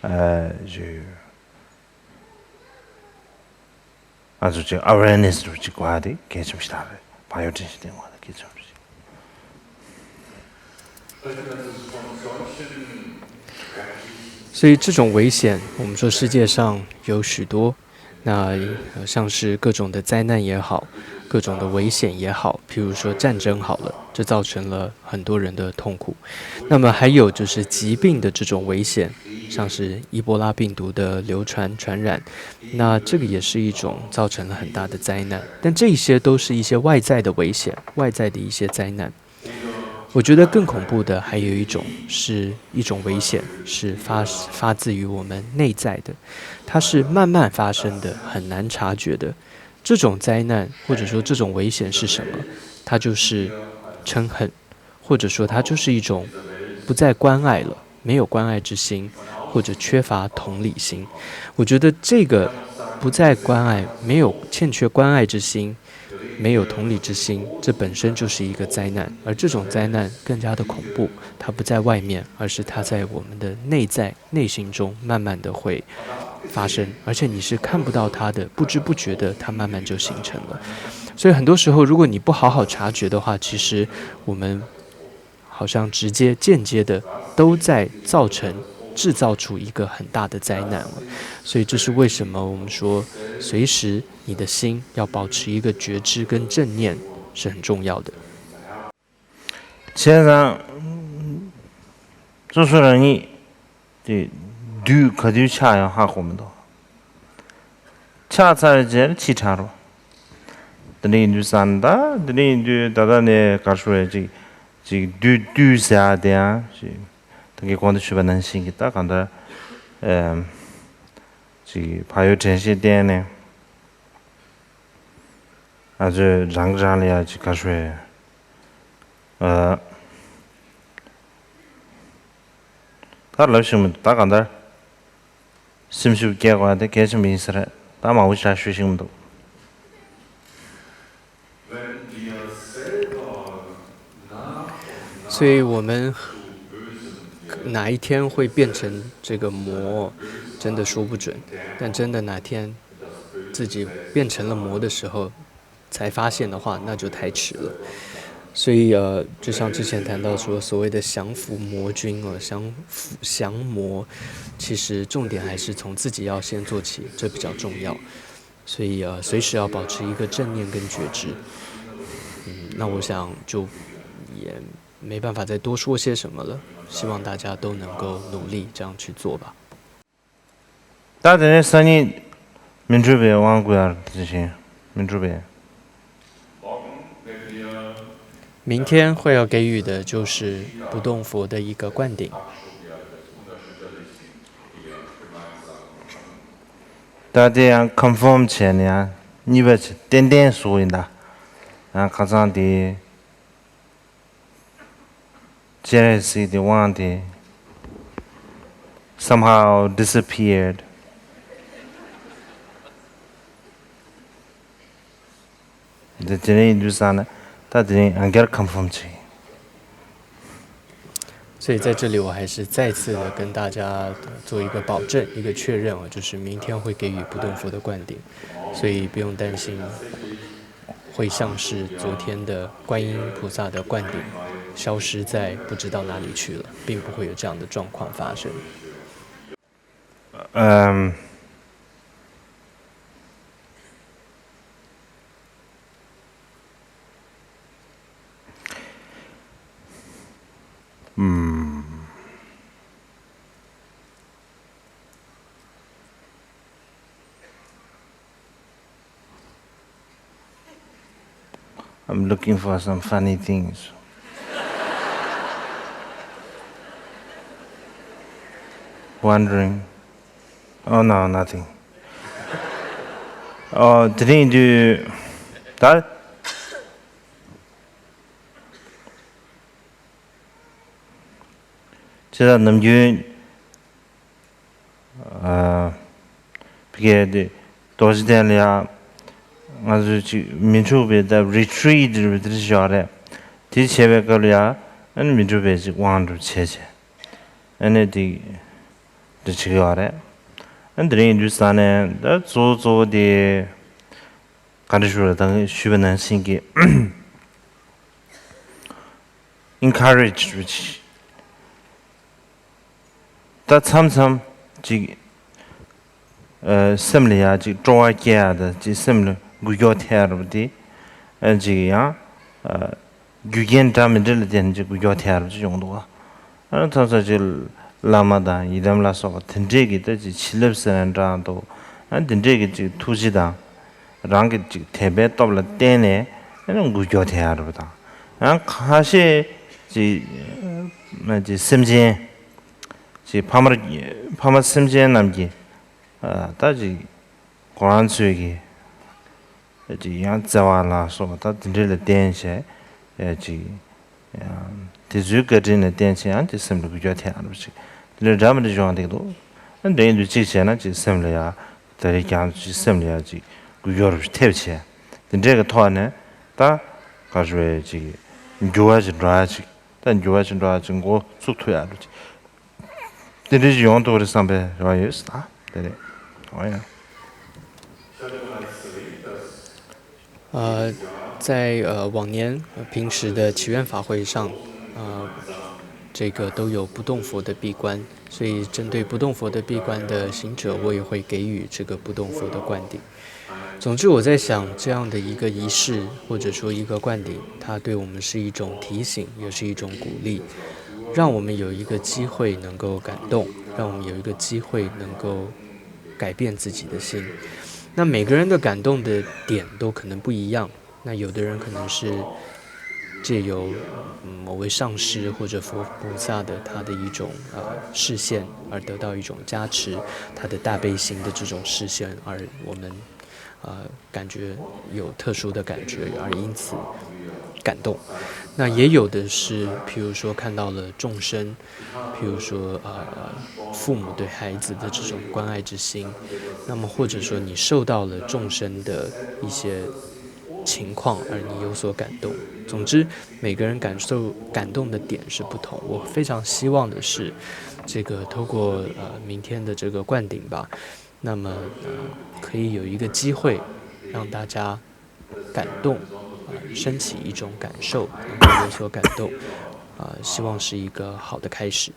ཨ་ཞུ། ང་ཚོ་ཅིག་awareness རུ་ཅིག་དགོས་ཡ་དེ་གལ་ཆེན་པོ་ཞིག་རེད། བག་ཡོད་དྲན་ཤེས་ལྡན་དགོས་ཡ་དེ་གལ་ཆེན་པོ་ཞིག所以这种危险，我们说世界上有许多，那呃像是各种的灾难也好，各种的危险也好，譬如说战争好了，这造成了很多人的痛苦。那么还有就是疾病的这种危险，像是伊波拉病毒的流传传染，那这个也是一种造成了很大的灾难。但这一些都是一些外在的危险，外在的一些灾难。我觉得更恐怖的还有一种是一种危险，是发发自于我们内在的，它是慢慢发生的，很难察觉的。这种灾难或者说这种危险是什么？它就是嗔恨，或者说它就是一种不再关爱了，没有关爱之心，或者缺乏同理心。我觉得这个不再关爱，没有欠缺关爱之心，没有同理之心，这本身就是一个灾难。而这种灾难更加的恐怖，它不在外面，而是它在我们的内在、内心中慢慢的会发生，而且你是看不到它的，不知不觉的，它慢慢就形成了。所以很多时候，如果你不好好察觉的话，其实我们好像直接、间接的都在造成、制造出一个很大的灾难了。所以这是为什么我们说，随时你的心要保持一个觉知跟正念是很重要的。 བྱས་ཙང་སོ་སོ་རང་ཉིད་དེ་དུས་ག་དུས་ཆགས་ཡང་ཧ་གོ་མི་འདུག་ཆགས་ཚར་བའི་རྗེས་ལ་ཕྱིས་དྲགས་རོ། དེ་འདྲ་ཡིན་དུས་ཙང་ད་དེ་འདྲ་ཡིན་དུས་ད་ལྟ་ནས་ག་རེ་ཞུ་དགོས་རེད། ཅིག་ཅིག་དུས་དུས་ཟེར་ཡ་དེ་ཡང་ཅིག་ད་གིན་གོང་དུ་ཞུས་པ་ནང་བཞིན་གྱི་ད་གང་ལྟར་ཨེམ་ཅིག་བག་ཡོད་དྲན་ཤེས་བསྟེན་ནས་ང་ཚོས་རང་གིས་རང་ལ་ཡ་ཅིག་ག་རེ་ཞུ་དགོས་རེད། ཨ། ད་ལབ་ཤེས་མི་འདུག་ད་གང་ལྟར་སེམས་ཤུགས་སྐྱེད་དགོས་དེ་གལ་ཆེན་པོ་ཡིན་ས་རེད། ད་མང་པོ་ཞིག་ཞུ་ཤེས་མི་འདུག所以我们哪一天会变成这个魔，真的说不准。但真的哪天自己变成了魔的时候，才发现的话，那就太迟了。所以呃，就像之前谈到说，所谓的降服魔君啊，降服降魔，其实重点还是从自己要先做起，这比较重要。所以呃，随时要保持一个正念跟觉知。嗯，那我想就也没办法再多说些什么了，希望大家都能够努力这样去做吧。 ད་དེ་ནས་སང་ཉིན་མི་འགྲུབ་པའི་དབང་བསྐུར་ཡ་དེ་བཞིན་མི་འགྲུབ་པའི། 明天会要给予的就是不动佛的一个灌顶。 ད་དེ་ཡང་ཁོན་ཕོམ་བྱས་ནས་ཡང་གཉིས་པ་བྱས་ཏན་ཏན་བཟོ་ཡིན་ད། ཡང་ཁ་སང་དེ་སྤྱན་རས་གཟིགས་དེ་དབང་དེ་somehow disappeared། འདི་དེ་རིང་ཡིན་དུས་ཙང་ན་ད་དེ་རིང་ཡང་བསྐྱར་ཁོན་ཕོམ་བྱས་ཡིན། 所以在这里，我还是再次的跟大家做一个保证，一个确认啊，就是明天会给予不动佛的灌顶，所以不用担心会像是昨天的观音菩萨的灌顶消失在不知道哪里去了，并不会有这样的状况发生。 Um, mm. I'm looking for some funny things. Wondering. Oh no, nothing. Oh, དེ་རིང་དུས་ད་ཅི་ད་ནམ་རྒྱུན། ཕ་གིའི་དེ་རྡོ་རྗེ་གདན་ལ་ཡ་ང་ཚོས་ཅིག་མི་འཁྲུགས་པའི་ད་རི་ཊི་རིཊ་རེད་པ། དེ་འདྲ་ཞིག་ཡོད་རེད། དེ་བྱས་པའི་སྐབས་ལ་ཡ་ཨ་ནི་མི་འཁྲུགས་པའི་ཅིག་དབང་སྒྲུབ་བྱས་བྱས་ཨ་ནི་དེ་འདྲ་བྱེད་ཀྱི་ཡོད་རེད། ཨ་ནི་དེ་རིང་ཡིན་དུས་ཙང་ནས་ད་གཙོ་བོ་གཙོ་བོ་དེ་ག་འདྲ་ཞུ་རེད། ད་ཞུས་པ་ནང་བཞིན་གྱི་ཨེན་ཁ་རེ་ཇི་རེད་པ། ད་མཚམས་མཚམས་ཅིག་ཨ་སེམས་ལ་ཡ་ཅིག་སྤྲོ་བ་སྐྱེ་ཡ་དང་ཅིག་སེམས་ལ་འགུལ་སྐྱོད་ཐེབས་ཡ་རེད་པ། དེ་ཨ་ཅིག་ཡང་ཨ་རྒྱུ་རྐྱེན་འདྲ་མི་འདྲ་ལ་བརྟེན་ནས་ཅིག་འགུལ་སྐྱོད་ཐེབས་ཡ་རེད་པ་ཅིག་ཡོང་འདུག་ག་ཨ་མཚམས་མཚམས་ཅིག་བླ་མ་དང་ཡི་དམ་ལ་སོགས་པ་དེ་འདྲས་ཀྱི་ད་ཅིག་བྱིན་རླབས་ཟེར་ན་འདྲ་འདུག་ཨ་དེ་འདྲས་ཀྱི་ཅིག་ཐུགས་རྗེ་དང་། རང་གི་ཅིག་དད་པའི་སྟོབས་ལ་བརྟེན་ནས་ཨ་ནི་འགུལ་སྐྱོད་ཐེབས་ཡ་རེད་པ། དང་ཡང་ཁ་ཤས་ཅིག་མ་ཅིག་སེམས་ཅན་ཅིག་ཕ་མར་ཕ་མ་སེམས་ཅན་རྣམས་ཀྱི་ཨ་ད་ཅིག་ཁོ་རང་ཚོའི་གི་ཅིག་ཡང་བརྩེ་བ་ལ་སོགས་པ་ད་དེ་འདྲ་ལ་བརྟེན་བྱས་ཨ་ཅིག་ཡང་དེ་ཚོའི་བཀའ་དྲིན་ལ་བརྟེན་བྱས་ཡང་དེ་སེམས་ལ་འགུལ་སྐྱོད་ཐེབས་ཡ་རེད་པ། ཅིག་དེ་འདྲ་འདྲ་མི་འདྲ་བྱུང་བ་འདུག་ཨ་འདྲ་ཡིན་དུས་གཅིག་བྱས་ན་ཅིག་སེམས་ལ་ཡ། དེ་རིང་ཀྱང་ཅིག་སེམས་ལ་ཡ་ཅིག་འགུལ་སྐྱོད་རུ་ཐེབས་བྱས། དེ་འདྲས་ཀྱི་ཐོག་ནས་ད་ག་རེ་ཅིག་འགྱུར་བ་ཅིག་འགྲོ་ཡ་ཅིག་ད་འགྱུར་བ་ཅིག་འགྲོ་ཡ་ཅིག་འགོ་ཚུགས་ཐུབ་ཡ་རུ་ཅིག་དེ་འདྲས་ཅིག་ཡོང་ཐུབ་རེད་བསམ་པའི་རེ་བ་ཡོད། ད་དེ་རེད། འོ་ཡ། 呃，在呃往年呃平时的祈愿法会上，呃，这个都有不动佛的闭关，所以针对不动佛的闭关的行者，我也会给予这个不动佛的灌顶。总之，我在想，这样的一个仪式或者说一个灌顶，它对我们是一种提醒，也是一种鼓励，让我们有一个机会能够感动，让我们有一个机会能够改变自己的心。那每个人的感动的点都可能不一样，那有的人可能是借由嗯某位上师或者佛菩萨的他的一种呃示现而得到一种加持，他的大悲心的这种示现，而我们呃，感觉有特殊的感觉，而因此感动。那也有的是，譬如说看到了众生，譬如说呃父母对孩子的这种关爱之心，那么或者说你受到了众生的一些情况而你有所感动。总之，每个人感受感动的点是不同。我非常希望的是，这个透过呃明天的这个灌顶吧，那么呃可以有一个机会让大家感动，呃升起一种感受，能够有所感动，啊、希望是一个好的开始。